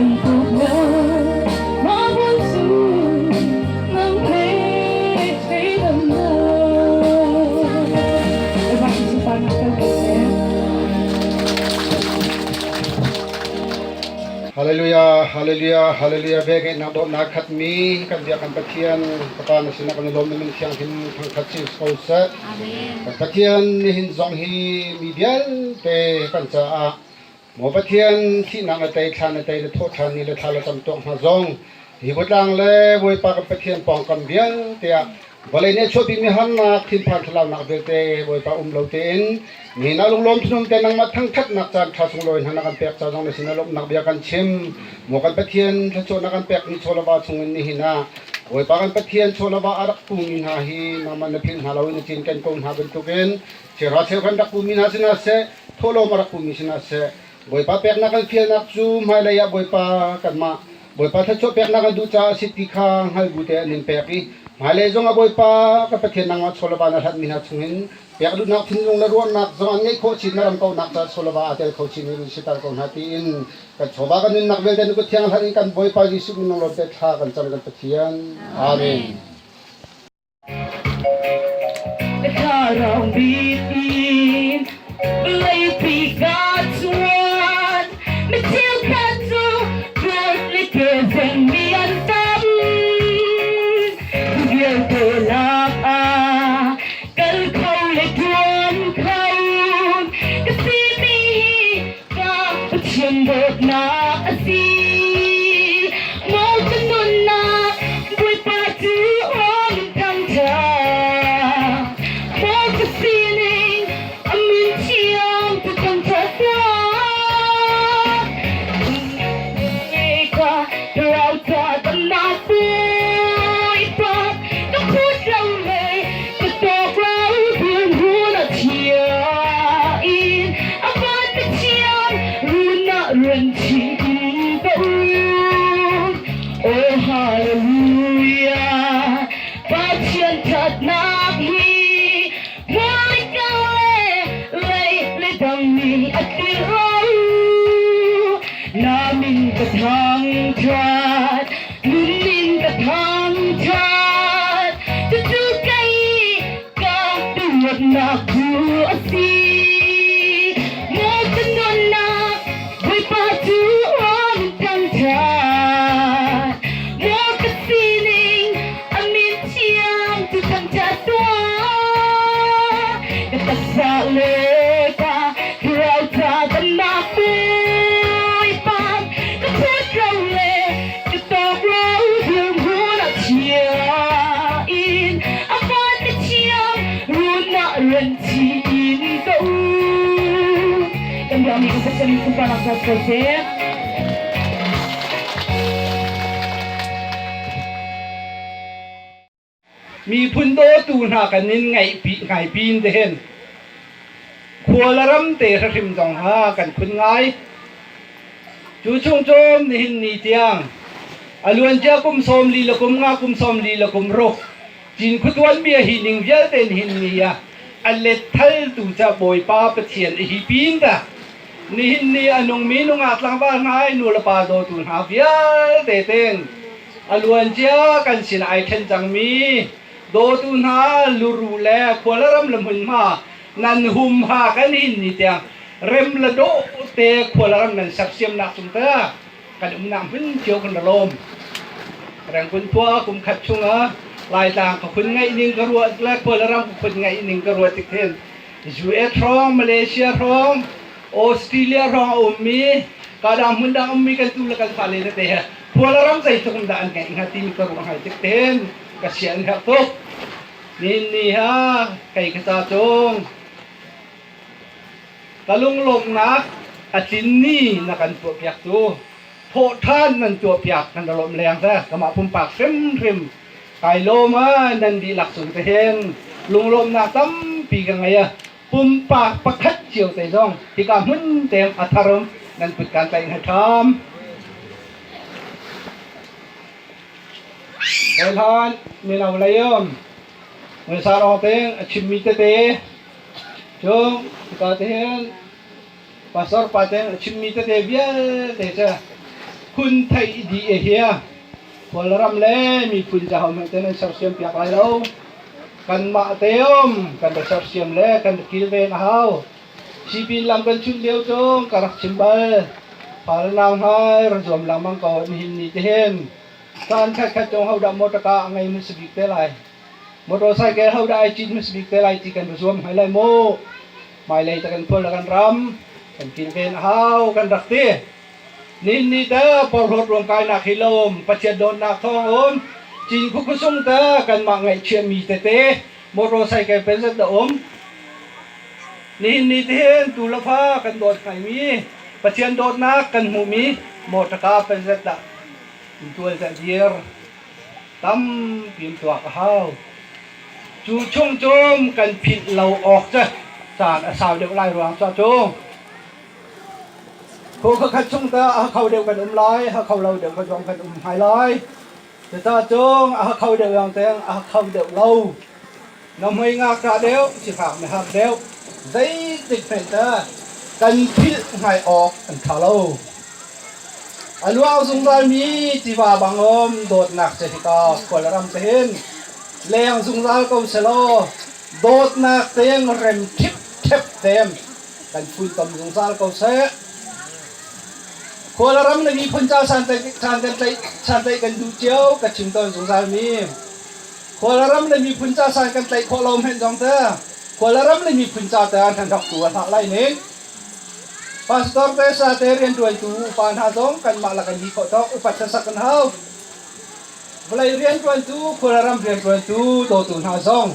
Bantuk na mah hmun cu nang he thleidannak. Bawipa sunparnak kan pek seh. Hallelujah, hallelujah, hallelujah. Velngeihnak dawtnak khatmi kan biak kan Pathian Fapa na sinah kan i lawm na min thianghlim thangthat sin ko seh. Kan Pathian nihin zong hi mi vialte kan caah Maw Pathian thihnak na tei thla na tei na thawh ṭhan ni le thla le cam tuak hna zong hi butlang le Bawipa kan Pathian pawngkam vialte ah vawlei nih a chuahpimi harnak thinphan thlalaunak vialte Bawipa um lo tein nihin ah lunglawm thinlung te nangmah thangṭhatnak caan ṭha sunglawi hna na kan pek ca zong na sinah lawmhnak bia kan chim. Maw kan Pathian thluachuah na kan pekmi chaw le va chungin nihin ah Bawipa kan Pathian chaw le va a rak pumi hna hi nangmah na philh hna lo in na cinken ko hna bantukin cheuhra cheukhat rak pumi hna sinah seh thawhlawm a rak pumi sinah seh Bawipa peknak kan fialnak cu hmailei ah Bawipa kanmah Bawipa thluachuah peknak kan duh caah a si ti kha hngal bu te an in pek i hmailei zong ah Bawipa kan Pathian nangmah chawleva na hlatmi hna chungin pek duhnak thinlung le ruahnak zong an ngeih khawh chin na ram kauhnak caah chawleva aa tel kho chin in siter ko hna tiin kan chawva kan nunnak vialte na kut thiang hlan in kan Bawipa Jesuh minung lawm te thla kan cam kan Pathian. Amen. Thlarau in leipi ka chuan mi cheukhat cu dawt le kezengmi an tam vialte lak ah kal kho le tuan kho ka simi hi ka Pathian dawtnak a si. Maw ka nunnak Bawipa cu aw thangṭhat. Maw ka sining a min thiang tu thangṭhat tuah. Ka rau ca damnak Bawipa ka phut lo le ka tawk lo dirhmun a chia in a van Pathian runah run chim ko Oh hallelujah Pathian thatnak hi hmaika le lei le dang nih a tlinh lo na min ka thangthat nun in ka thangthat cucu kei ka duhnak cu a si maw ka nunnak Bawipa cu an thangthat maw ka sining a min thiang cu thangthat tuah ka taksa le ka thlarau ca damnak Bawipa ka phut lo le ka tawk lo dirhmun ah chia in a van thiam runah ran chin ko kan biakmi kan Pathian sunparnak ca ko seh. Miphun dawtu hna kan in ngaihpi ngaipi in te hin khua le ram te hrim zong ha kan khun ngai. Cu chung cawm nihin ni tiang a luancia kum 40 le kum nga kum 40 le kum ruk Cinkhua tuanbia hi ning vialte nihin ni ah a letthal tu ca Bawipa Pathian a hi pin ta nihin ni a nungmi nungak tlangval ngai nu le pa dawtu hna vialte ten a luancia kan sin ai ṭhen cangmi dawtu hna luru le khua le ram le hmunhma nan humha kan hin ni tiang rem le dawh te khua le ram nan sersiamnak cung te kan umnak hmun cio kan ra lawm. Rengkun khua kum khat chungah Laitlang ka khun ngaih ning ka ruat le khua le ram ka khun ngaih ning ka ruat tik hin US hrawng, Malaysia hrawng, Australia hrawng a ummi kadang hmun dang ummi kan tu le kan fale tete he khua le ram zeitluk in dah an ngeih hnga timi ka ruah ngai tik ten ka sia an herh tuk. Nihin ni ha kei ka ca cung ka lunglawmhnak a tlin ni na kan tuahpiak tu thawhṭhan nan tuahpiak kan ra lawmh leng te kamah pumpak hrimhrim kai lawm a nan dihlak cung te hin lunglawmhnak tampi ka ngei a pumpak pakhat cio te zong hika hmun tem a tharum nan kut kan tlaih hna ṭham Hlan mino leium Ngui ro teng a chimmi tete Cung hika te hin pastor pa te a chimmi tete vialte cu. Khun theih dih e hia. Kawlram le miphun ca ho hmanh te nan sersiam piak lai lo. Kanmah te um kan ra sersiam le kan ra kilven a hau. Sipin lam kan chunh lio cu ka rak chim bal. Fal nau hnai ra zuam lengmang ko nihin ni te hin. Caan khat khat cung hodah motor a ngei hmasa bik te lai. Motorcycle hodah ai cit hmasa bik te lai ti kan ra zuam hngai lai mu. Hmailei ta kan khual le kan ram kan kilven a hau kan rak ti. Nihin ni te porhlawt ruamkainak hi lawm Pathian dawtnak thawng um Cinkhua khuasung te kanmah ngaihchiahmi tete motorcycle penzat a um. Nihin ni te hin tu le fa kan dawt ngaimi Pathian dawtnak kan hmuhmi motorka penzat dah tual dah dir tampi in tuak a hau. Cu chung cum kan philh lo awk cu caan a sau deuh lai ruang cu cu Khua khat chung tah a kho deuh kan um lai, a kho lo deuh zong kan um hai lai. Cucaah cung a kho deuh yang teng a kho deuh lo. Na hmui ngakṭah deuh, sifak mihar deuh, zeitik hmanh teh kan philh ngai awk an ṭha lo. A luang zungzalmi tiva bangawm dawtnak cu hika khualram te hin leng zungzal ko selaw dawtnak teng rem ṭhipṭhep tem kan funtom zungzal ko seh. Khualaram le miphun ca san tlaih kan duh cio ka chim tawn zungzal mi. Khualaram le miphun ca san kan tlaih khawh lo hmenh zong te khualaram le miphun ca te an rak tu a hlah lai ning. Pastor te sa te riantuantu upa hna zong kanmah la kan hi khawh tawk upat sasak kan hau. Vawlei riantuantu khualaram riantuantu dawtu hna zong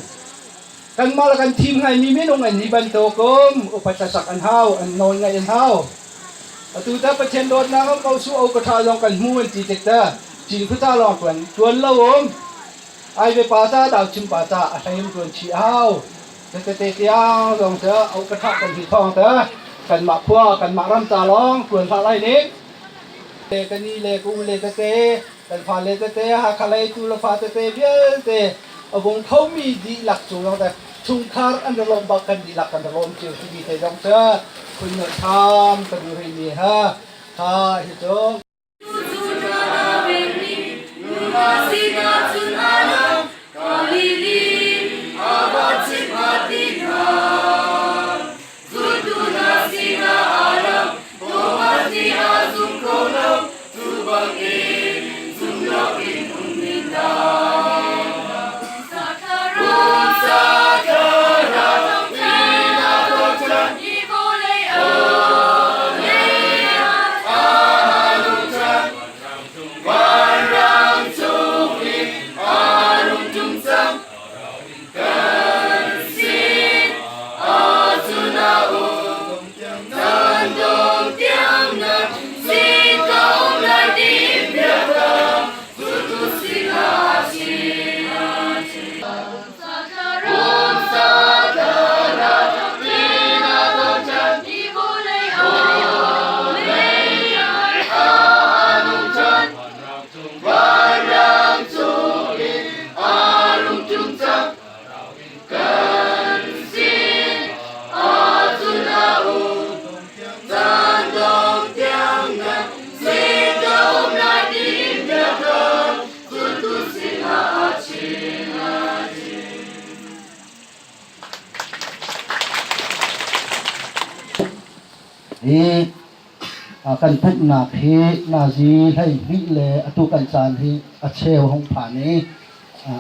Kanmah le kan thim ngaimi minung an nih bantuk um upat hlasak an hau, an nawl ngaih an hau. Atu ta Pathian dawtnak um ko su o ka tha zong kan hmu an ti tik ta cin khuca lawng tuan tuan lo um ai ve pa ca dau chim pa ca a hlei um tuan chi hau. Tete tiang zong te o ka tha kan hi thong te kanmah khua kanmah ram ca lawng tuan hlah lai ning. Te ka ni le ka u le tete kan fa le tete Hakha lei tu le fa tete vialte a vung khomi dihlak cu chungkhar an ra lawm bak kan dihlak kan ra lawm cio timi te zong cu khun nolh ṭham kan duh rihmi ha kha hi cu. Hi kan pumhnak hi nazi 12 le atu kan caan hi a cheu hung phan i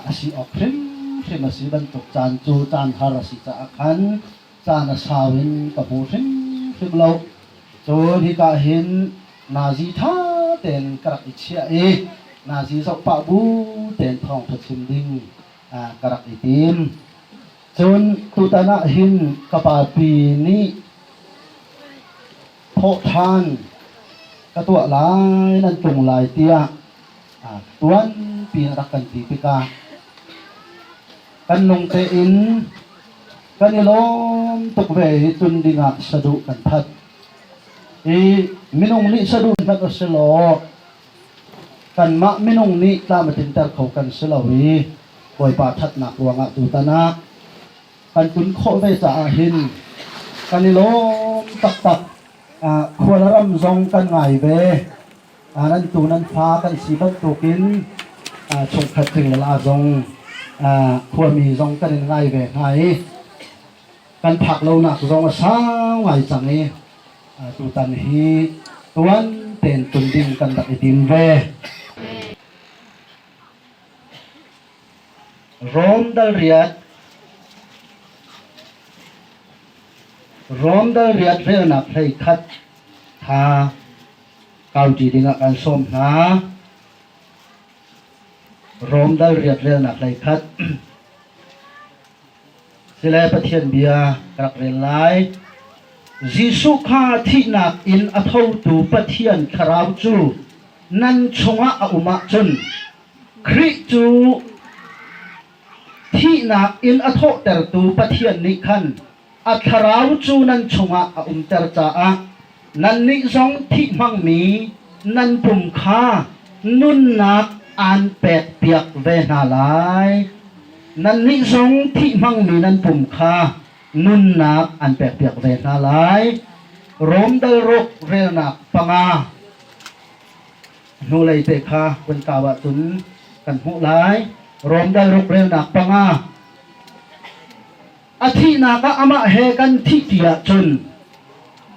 a si awk hrimhrim a si bantuk caan cu caan har a si caah khan caan a sau in ka hmu hrimhrim lo. Cun hika hin nazi ṭha tein ka rak i chiah i nazi zoh pah bu tein thawngṭha chim ding ka rak i tim. Cun tutan ah hin ka papi nih thawhṭhan ka tuah lai nan tlung lai tiah tuanpi in a rak kan ti tikah kan lung tein kan i lawm tuk ve i tlun dingah saduh kan that. I minung nih saduh hmanh a si law kanmah minung nih tlam a tlinter kho kan si lo i Bawipa ṭhatnak ruangah tutan ah kan tlun khawh ve caah hin kan i lawm taktak. Khual ram zong kan ngai ve. Nan tu nan fa kan si bantukin chungkhat cing le la zong khuami zong kan in ngai ve hna i kan phak lonak zong a sau ngai cang i tutan hi tuan tein tun ding kan rak i tim ve. Rom dal riat Rom dal riat relnak hlei khat tha kauṭi dingah kan sawm hna. Rom dal riat relnak hlei khat Sile Pathian bia ka rak rel lai. Jesuh kha thihnak in a thotu Pathian Thlarau cu nan chungah a um ahcun Khrih cu thihnak in a thawhtertu Pathian nih khan a Thlarau cu nan chungah a umter caah nannih zong thih hmangmi nan pum kha nunnak aan pekpiak ve hna lai. Nannih zong thih hmangmi nan pum kha nunnak an pekpiak ve hna lai. Rom dal ruk relnak panga hnulei te kha vun kau ahcun kan hmuh lai. Rom dal ruk relnak panga A thihnak ah amah he kan thih ti ahcun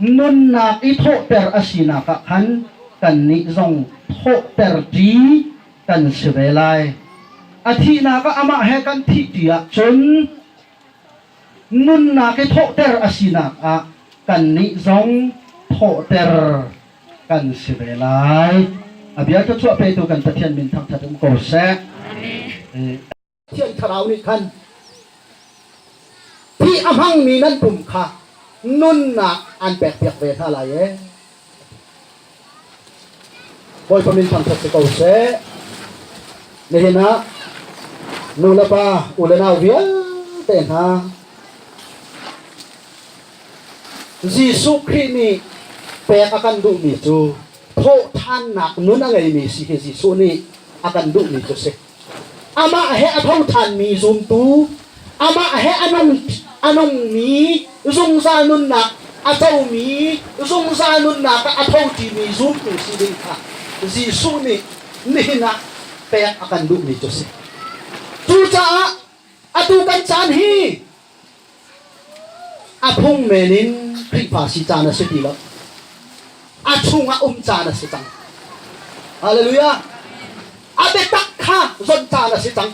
nunnak i thawhter a sinak ah khan kannih zong thawhter ṭi kan si ve lai. A thihnak ah amah he kan thih ṭi ahcun nunnak i thawhter a sinak ah kannih zong thawhter kan si ve lai. A bia thluachuah petu kan Pathian min thangṭhat um ko seh. Thiang Thlarau nih khan thih a hmangmi nan pum kha nunnak an pekpiak ve hna lai ee. Bawipa min thangṭhat si ko seh. Nihin ah nu le pa, u le nau vialte hna Jesuh Khrih nih pek a kan duhmi cu thawhṭhannak nun a ngeimi si hi Jesuh nih a kan duhmi cu si. Amah he a tho ṭhanmi zumtu, amah he a nung a nungmi zungzal nunnak a comi zungzal nunnak ah a tho ṭimi zumtu si ding kha Jesuh nih nihin ah pek a kan duhmi cu a si. Cucaah atu kan caan hi a phung men in Khrihfa si caan a si ti lo. A chungah um caan a si cang. Hallelujah. A biatak kha zonh caan a si cang.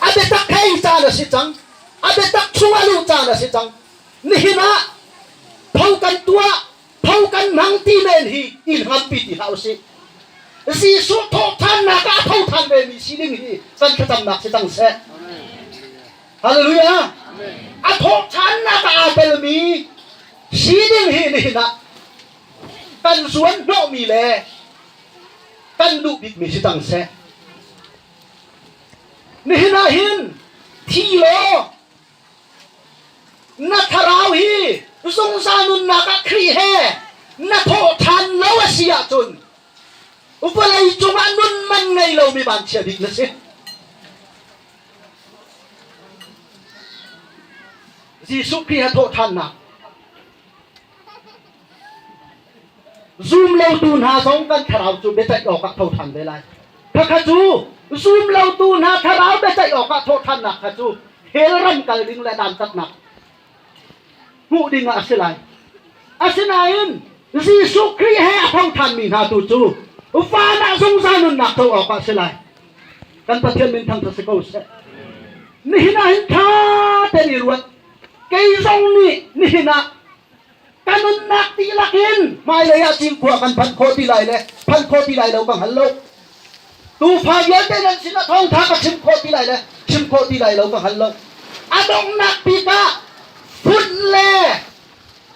A biatak kha ei caan a si cang. A biatak chungah luh caan a si cang. Nihin ah tho kan tuah, tho kan hmang ti men hi i hngampi ti hlah usih. Jesuh thawhṭhannak ah a tho ṭhan vemi sining hi kan thlacamnak si cang seh. Hallelujah! A thawhṭhannak ah aa telmi sining hi nihin ah kan zuan hnawhmi le kan duh bikmi si cang seh. Nihin ah hin thi law na thlarau hi zungzal nunnak ah Khrih he na thawhṭhan lo a si ahcun vawlei cungah nun man ngei lomi vanchia bik na si. Jesuh Khrih he thawhṭhannak Zumlotu hna zong kan thlarau cu biaceih awkah tho ṭhan ve lai. Khakha cu zumlotu hna thlarau biaceih awkah thawhṭhannak kha cu hell ram kal ding le dantatnak hmuh ding ah a si lai. Asinain Jesuh Khrih he a tho ṭhanmi hna tu cu van ah zungzal nunnak co awkah a si lai. Kan Pathian min thangṭhat si ko seh. Nihin ah hin ṭha tein i ruat. Kei zong nih nihin ah ka nunnak dihlak in hmailei ah cinkhua kan phanh khawh ti lai le phanh khawh ti lai lo ka hngal lo. Tuufa vialte nan sinah thawngtha ka chim khawh ti lai le chim khawh ti lai lo ka hngal lo. A donghnak bik ah funh le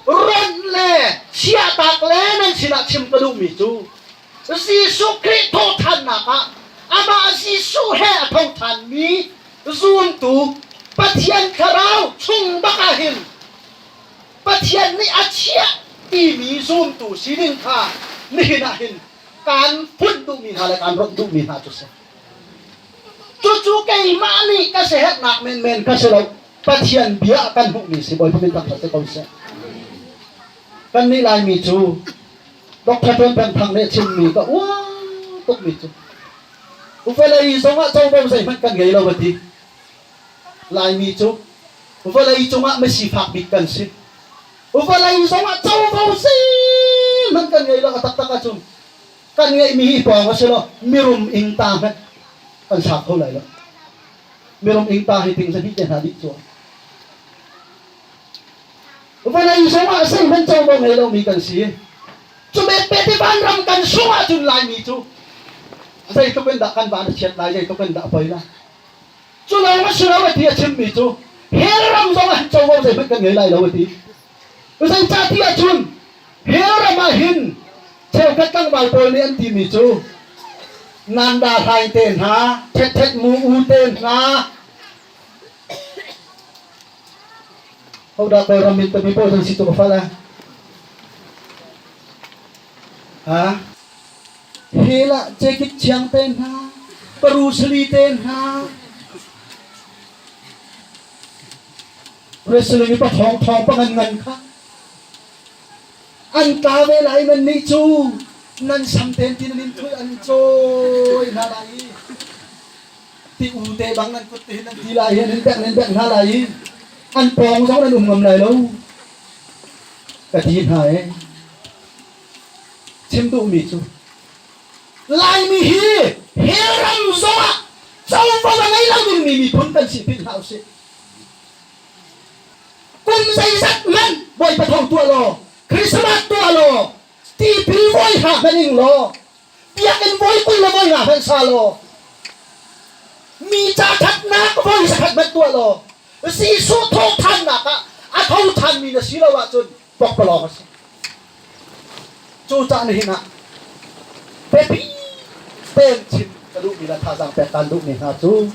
ronh le chiahtak le nan sinah chim ka duhmi cu Jesuh Khrih thawhṭhannak ah amah Jesuh he a thoṭhanmi zumtu Pathian Thlarau chung bak ah hin Pathian nih a chiah timi zumtu sining kha nihin ah hin kaan funh duhmi hna le kaan ronh duhmi hna cu si. Cucu keimah nih ka siaherhnak menmen ka si lo. Pathian bia kan hmuhmi si Bawipa min thangṭhat si ko seh. Kannih Laimi cu. Dr. Tuan Peng Thang nih a chimmi ka uar tukmi cu vawlei zongah covo zeihmanh kan ngei lo a ti. Laimi cu vawlei cungah misifak bik kan si. Vawlei zongah covo zeihmanh kan ngei lo a taktak ahcun kan ngeihmi hi pawng a si lo mirum ingta hmanh kan sa kho lai lo. Mirum ingta hi ting zahnih te hna dih cu. Vawlei zongah zeihmanh covo ngei lomi kan si. Cu betbet i vanram kan sung ahcun Laimi cu zeitluk in dah kan van a chiat lai, zeitluk in dah a poi lai. Cu lawng a si lo a ti a chimmi cu hell ram zong ah covo zeihmanh kan ngei lai lo a ti. Zeicah ti ahcun hell ram ah hin cheukhat tlangval pawl nih an timi cu Nanda hlaing te hna, thet mu u te hna, Hodah Kawlram in tami pawl zong si tu ka fal ah. Ha? Hell ah Jekit Chiang te hna, Parusali te hna, wrestling i pathawng thawng pangan ngan kha an tla ve lai nan nih cu nan sam ten ti nan in thui an cawi hna lai i ti u te bang nan kut te hin nan ti lai i nan bek nan bek hna lai i an pawng zong nan um ngam lai lo ka ti hna e Chim duhmi cu Laimi hi hell ram zongah covo a ngei lo dingmi miphun kan si philh hlah usih. Kum zeizat hmanh Bawipa tho tuah law, Christmas tuah law, tipil voi hra hmanh ing law, biakinn voi 20 le voi nga hmanh sa law, mi ca ṭhatnak voi zakhat hmanh tuah law, Jesuh thawhṭhannak ah a tho ṭhanmi na si lo ahcun pokpalawng a si. Cucaah nihin ah biapi tein chim ka duhmi le thazaang pek kaan duhmi hna cu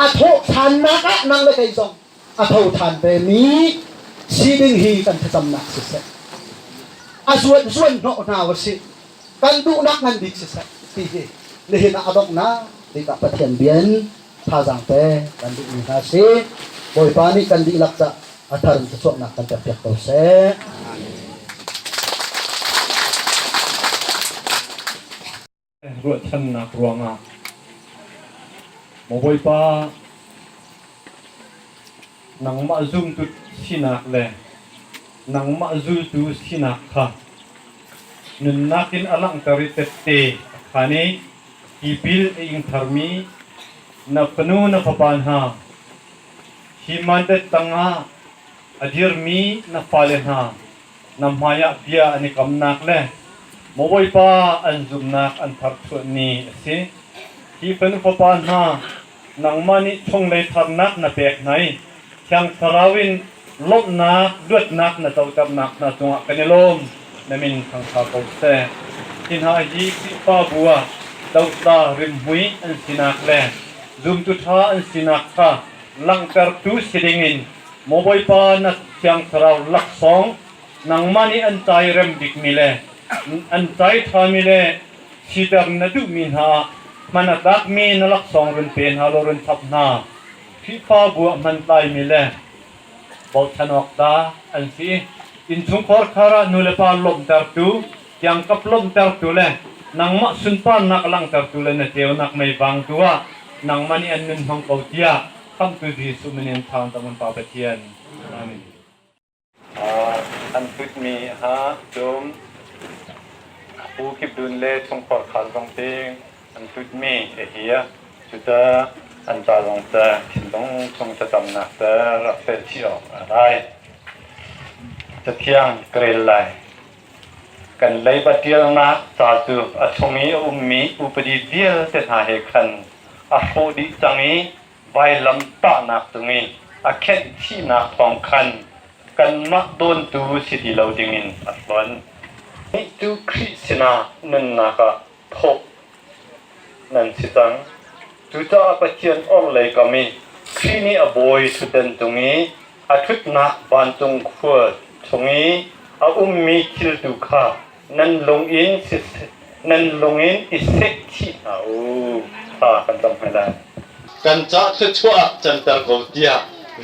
a thawhṭhannak ah nang le kei zong a tho ṭhan vemi si ding hi kan thlacamnak siseh, a zuan zuan hnawh hna u sih, kan duhnak ngan bik siseh ti hi nihin ah a donghnak bik ah Pathian bia in thazaang pek kan duhmi hna si. Bawipa nih kan dihlak cah a thar in thluachuahnak kan pekpiak ko seh. Ruahchannak ruangah Maw Bawipa, nangmah zumtu sinak le nangmah zultu sinak kha nunnak in a langhter i tette a khan i tipil a ing tharmi na fanu na fapa hna hi mandat tangah a dirmi na fale hna na hmaiah bia an i kamnak le maw Bawipa an zumhnak an tharchuah ni a si. Hi fanu fapa hna nangmah nih chunglei tharnak na pek hna i Thiang Thlarau in lawmhnak luatnak na coternak hna cungah kan i lawm. Na min thangṭha ko seh. Hi hna hi Khrihfabu ah dotla rimhmui an sinak le zumtu ṭha an sinak kha langhtertu si dingin maw Bawipa na Thiang Thlarau laksawng nangmah nih an cai rem bikmi le an cai ṭhami le siter na duhmi hna ah hman a tlakmi na laksawng run pe hna law run chap hna. Khrihfabu ah hmantlaimi le bochan awk ta an si. Innchungkhar khar ah nulepa lawmhtertu, kiangkap lawmhtertu le nangmah sunparnak a langhtertu le na ceunak mei vangtu ah nangmah nih an nun hmang ko tiah Khamhtu Jesuh min in thang tam Pa Pathian. Amen. An tutmi ha cum Pu Kip Dun le chungkhar khal zong te an tutmi a hi a cuta an ca zong ca thinlung chung thlacamnak ca rak fel chih awk a lai. Cathiang ka rel lai. Kan leiba ṭialnak ca cu a chung i a ummi upadi vialte hna he khan a hrawh dih cang i vailam tahnak cung i a khenh chihnak thawng khan kanmah dawntu si ti lo dingin a hlonh. Nih cu Khrih sinah nunnak ah thawh nan si cang. Cucaah Pathian orhlei kam i Khrih nih a bawi ṭhutdan cung i a ṭhutnak vancung khua chung i a ummi thil tu kha nan lung in nan lung in i seh chih hna u. Thla kan cam hmai lai. Kan ca thluachuah ah canter ko tiah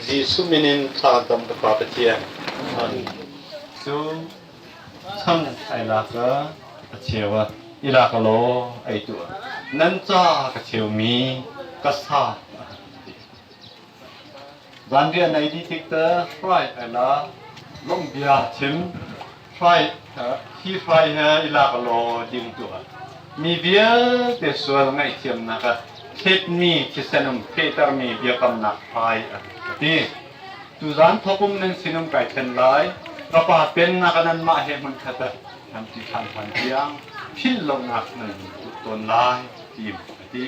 Jesuh min in thla kan cam ka Pa Pathian. Amen. Cu chang ai lak. a cheu ah i lak law ei tuah. Nan ca ka cheumi ka sa a ti. Zanriah na ei dih tik te hrai ai la lawmhbia chim hrai hi hrai he i lak law ding tuah. Mi vialte sual ngaihthiamnak ah thletmi thisen um fehtermi biakamnak hrai a ti. Tuzaan thawkum nan sinum kai thlen lai. Ka pa pennak ah nanmah he hmunkhat ah nan ti ṭhan hlan tiang philh lonak nan tuh tawn lai ti a ti.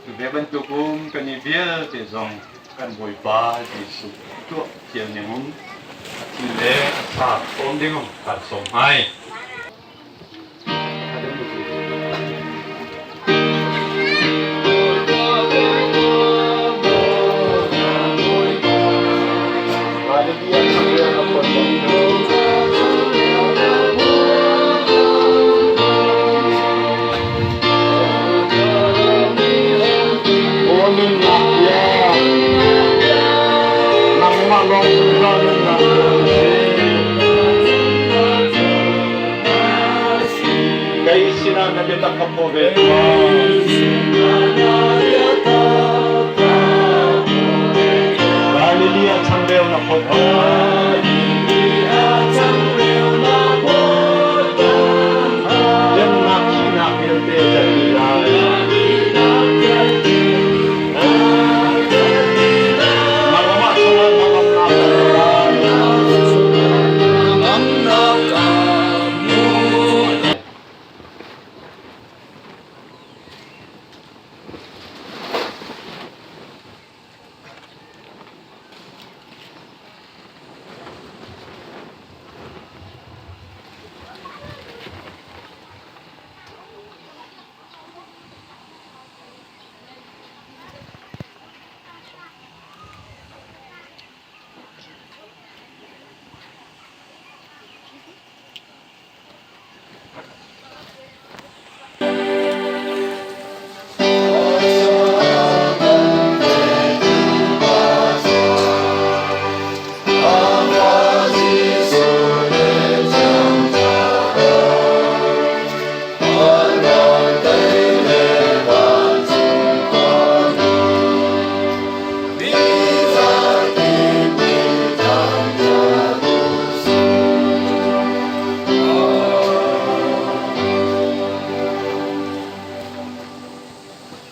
Cu ve bantuk um kan i vialte zong kan Bawipa Jesuh tuah thiam ning um a thi le a sa sawm ding um kan sawm hai. Nangmah lawng zungzal nunnak na si. Kei sinah na biatak ka phaw ve tuah. Galilee ah changreu na phawt Remnak thihnak vialte kan ti lai. Nangmah chungah hnangamnak kan lai.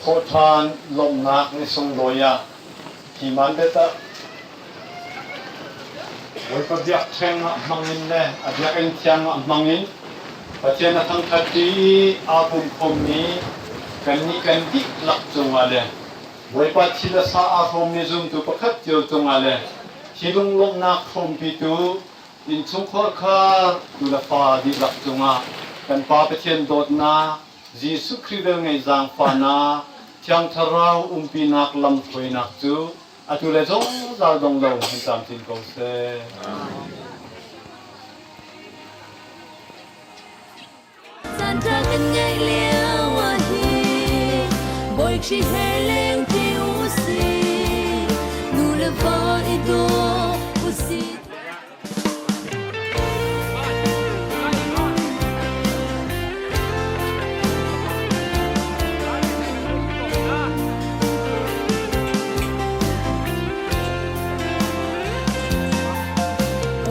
Thawhṭhan lawmhnak ni sunglawi ah hi mandat ah Bawipa biakṭheng ah hmang in le a biakinn thiang ah hmang in Pathian a thangṭhat i aa pum khawmmi kannih kan dihlak cungah le Bawipa thi le sa aa hrawmmi zumtu pakhat cio cungah le hi lunglawmhnak hrawmpitu innchungkhar kha tu le fa dihlak cungah kan Pa Pathian dawtnak, Jesuh Khrih velngeih zaangfahnak, Thiang Thlarau umpinak lamhruainak cu atu le zungzal dong lo hin camcin ko seh. Caan ṭha kan ngeih lio ah hin Bawi Khrih he lengṭi u sih, nu le va i daw u sih.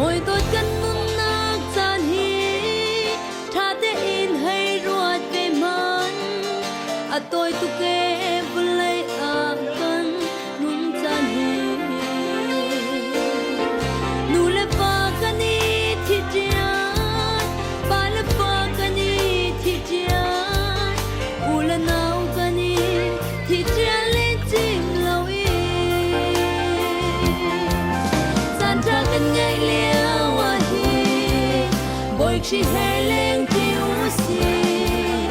Hawi dawt kan nunnak caan hi Ṭha tein hei ruat ve hmanh, a tawi tuk ee vawlei ah kan nun caan hi. Nu le pa kan i thi ṭian, pa le fa kan i thi ṭian, u le nau kan i thi ṭian le cim lo i. Caan ṭha kan ngeih lio ah hin Bawi Khrih he lengṭi u sih,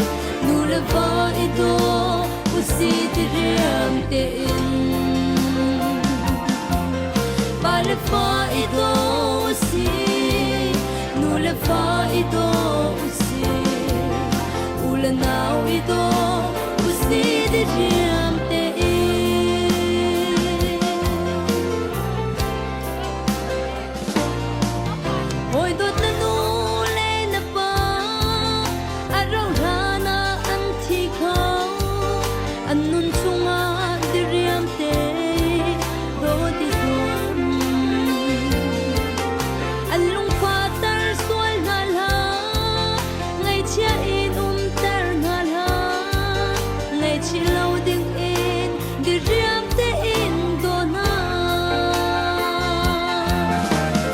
nu le va i daw u sih ti riam tein. Pa le fa i daw u sih, nu le fa i daw u sih, u le nau i daw u sih ti riam tein. Hawi dawt na nu le na pa a Ngaihchih lo ding in diriam tein daw hna.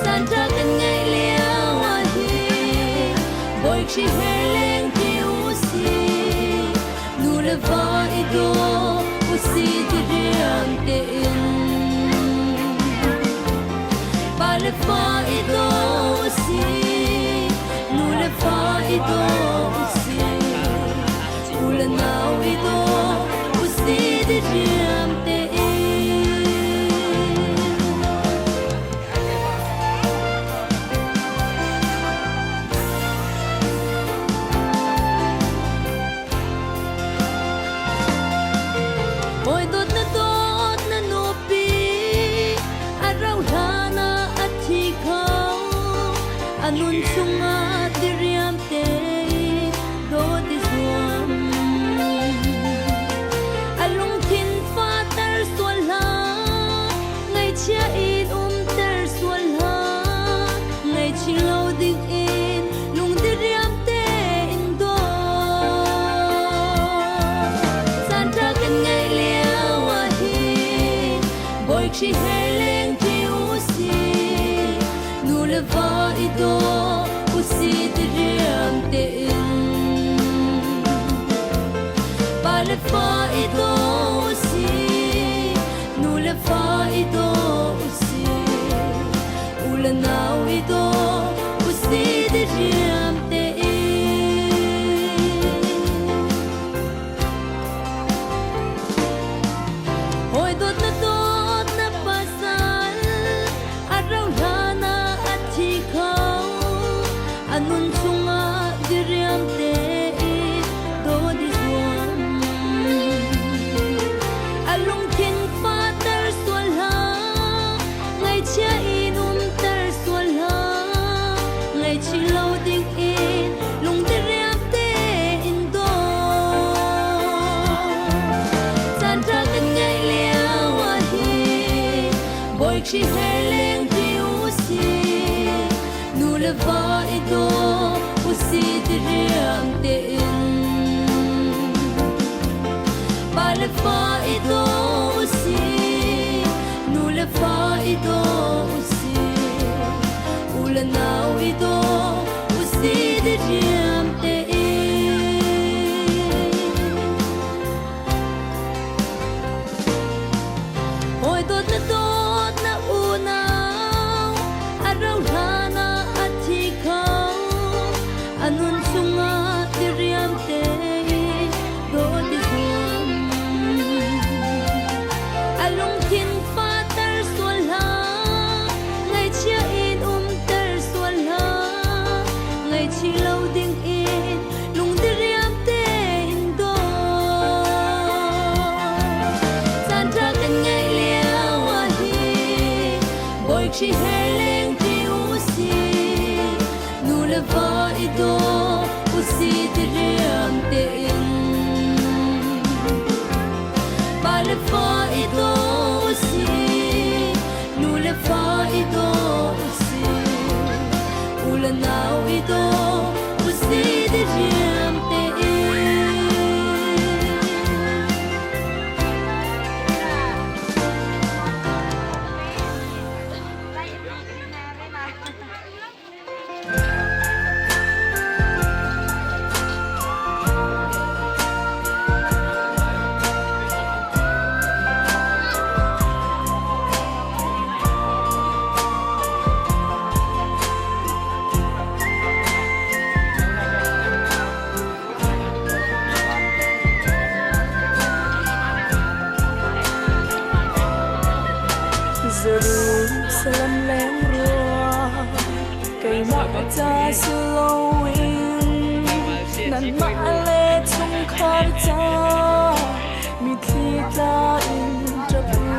Caan ṭha kan ngeih lio ah hin Bawi Khrih he lengṭi u sih. Nu le va i daw u sih diriam tein. Pa le fa i daw u sih. Nu le fa i daw u sih. U le nau i daw u sih diriam tein. Bawi dawt na dawt na nupi a rauh hlan ah a thi kho a nun chungah diriam tein dawt i zuam a lungthin fater sual hlah ngaihchia in umter sual hlah ngaihchih lo ding in lungdiriam tein daw caan ṭha kan ngeih lio ah hin Bawi Khrih he lengṭi u sih nu le va i daw u sih diriam tein pa le fa i daw u sih nu le fa i daw u sih u le nau i daw u sih diriam tein. Hawi dawt na dawt na pasal a rauh hlan ah a thi kho a nun chungah diriam tein dawt i zuam a lungthin fater sual hlah ngaihchia in umter sual hlah ngaihchih lo ding in lungdiriam tein daw caan ṭha kan ngeih lio ah hin Bawi Khrih he lengṭi u sih nu le va i daw u sih diriam tein pa le fa i daw u sih nu le fa i daw u sih u le nau i daw u sih diriam tein. Hawi dawt na dawt na unau a rauh hlan ah a thi kho a nun chungah diriam tein dawt i zuam a lungthin fater sual hlah ngaihchia in umter sual hlah ngaihchih lo ding in lungdiriam tein daw caan ṭha kan ngeih lio ah hin Bawi Khrih he lengṭi u sih nu le va i daw u sih diriam tein pa le fa i daw u sih nu le fa i daw u sih u le nau i daw u sih diriam tein. Jerusalem leng rua keimah ca si loin nanmah le chungkhar ca mitthli tla in ṭap u.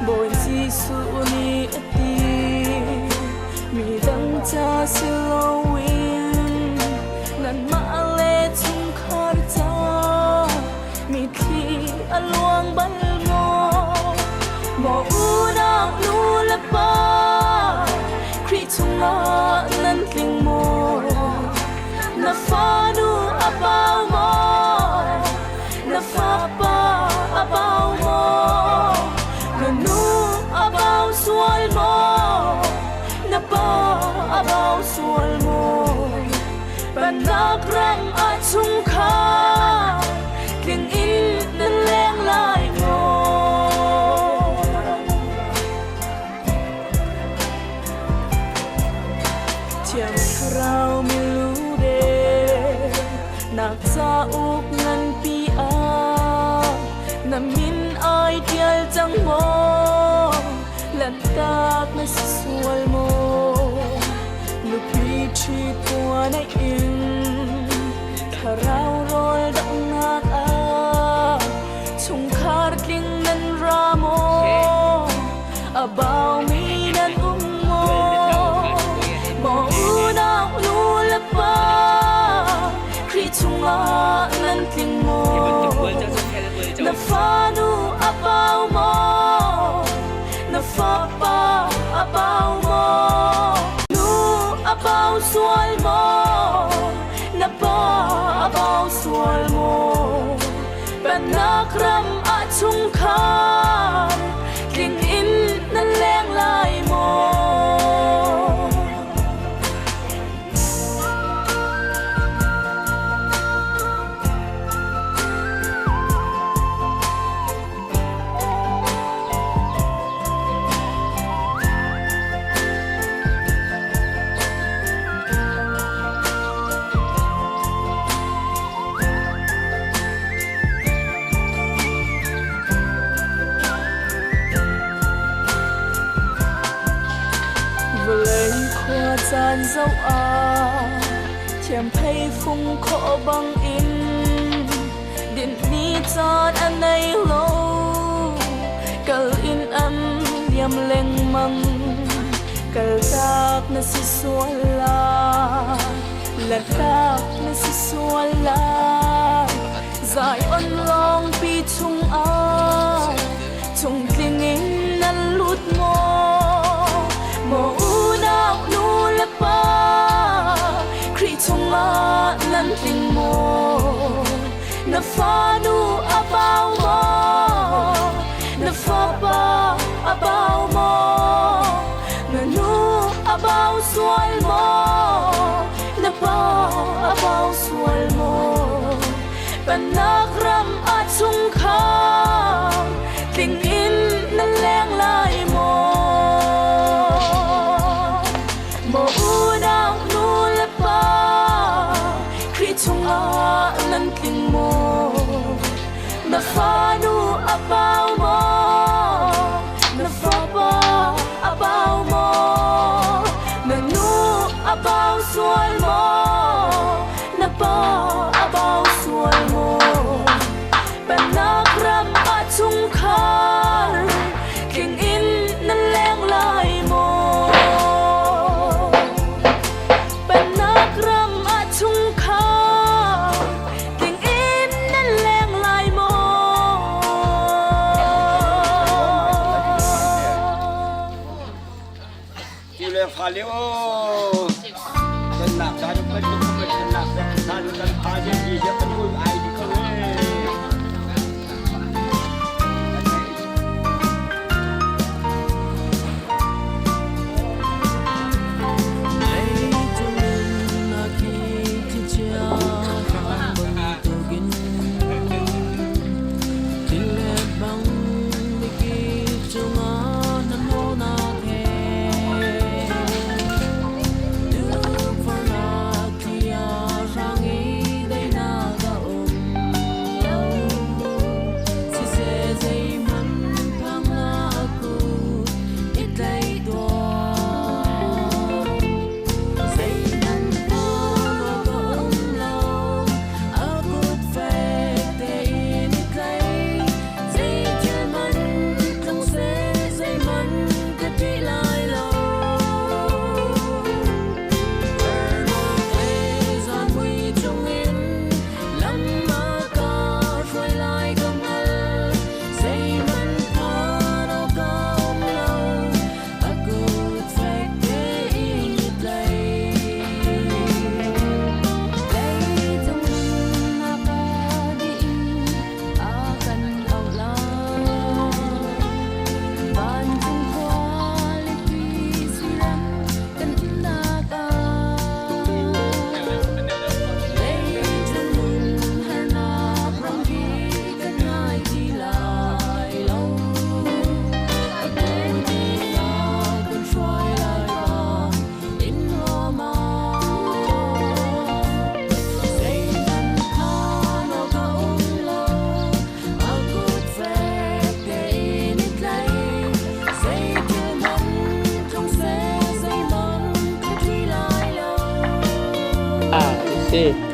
Bawi Jesuh nih a ti midang ca si loin nanmah le chungkhar ca mitthli a luang bal maw? Maw unau nu le pa Khrih chungah nan tling maw? Na fanu a pau maw? Na Tling in nan leng lai maw? Thiang Thlarau milu rel nak cauk nganpi ah na min ai ṭial cang maw? Lanhtak na si sual maw? Nupi ṭhi tuan a in thlarau rawl donghnak ah chungkhar tling nan ra maw? A baumi nan um maw? Maw unau nu le pa Khrih chungah nan tling maw? Na fanu a bau maw? Na fapa a bau maw? Nu a bau sual maw? Na pa a bau sual maw? Pennak ram ah chungkhar tling in nan leng lai maw? Vawlei khua caan zoh ah thiamphei fung khawh bangin dinh ni caan a nei lo. Kal in an liam lengmang, kaltak na si sual lai, lanhtak na si sual lai. Zion lawngpi chungah chungtling in nan lut maw? Maw unau nu le pa, Khrih chungah nan tling maw? Na fanu a bau maw? Na fapa a bau maw? Na nu a bau sual maw? Na pa a bau sual maw? Pennak ram ah chungkhar tling in nan leng lai maw? Maw unau nu le pa, Khrih chungah nan tling maw? Na fanu a bau maw? Na fapa a bau maw? Na nu a bau sual maw? Na pa a bau sual maw? Pennak ram ah chungkhar tling in nan leng lai maw? Pennak ram ah chungkhar tling in nan leng lai maw? Ti le fa le o kan nak dan kan kan nak dan kan pha je ji je kan ul ai di ko si.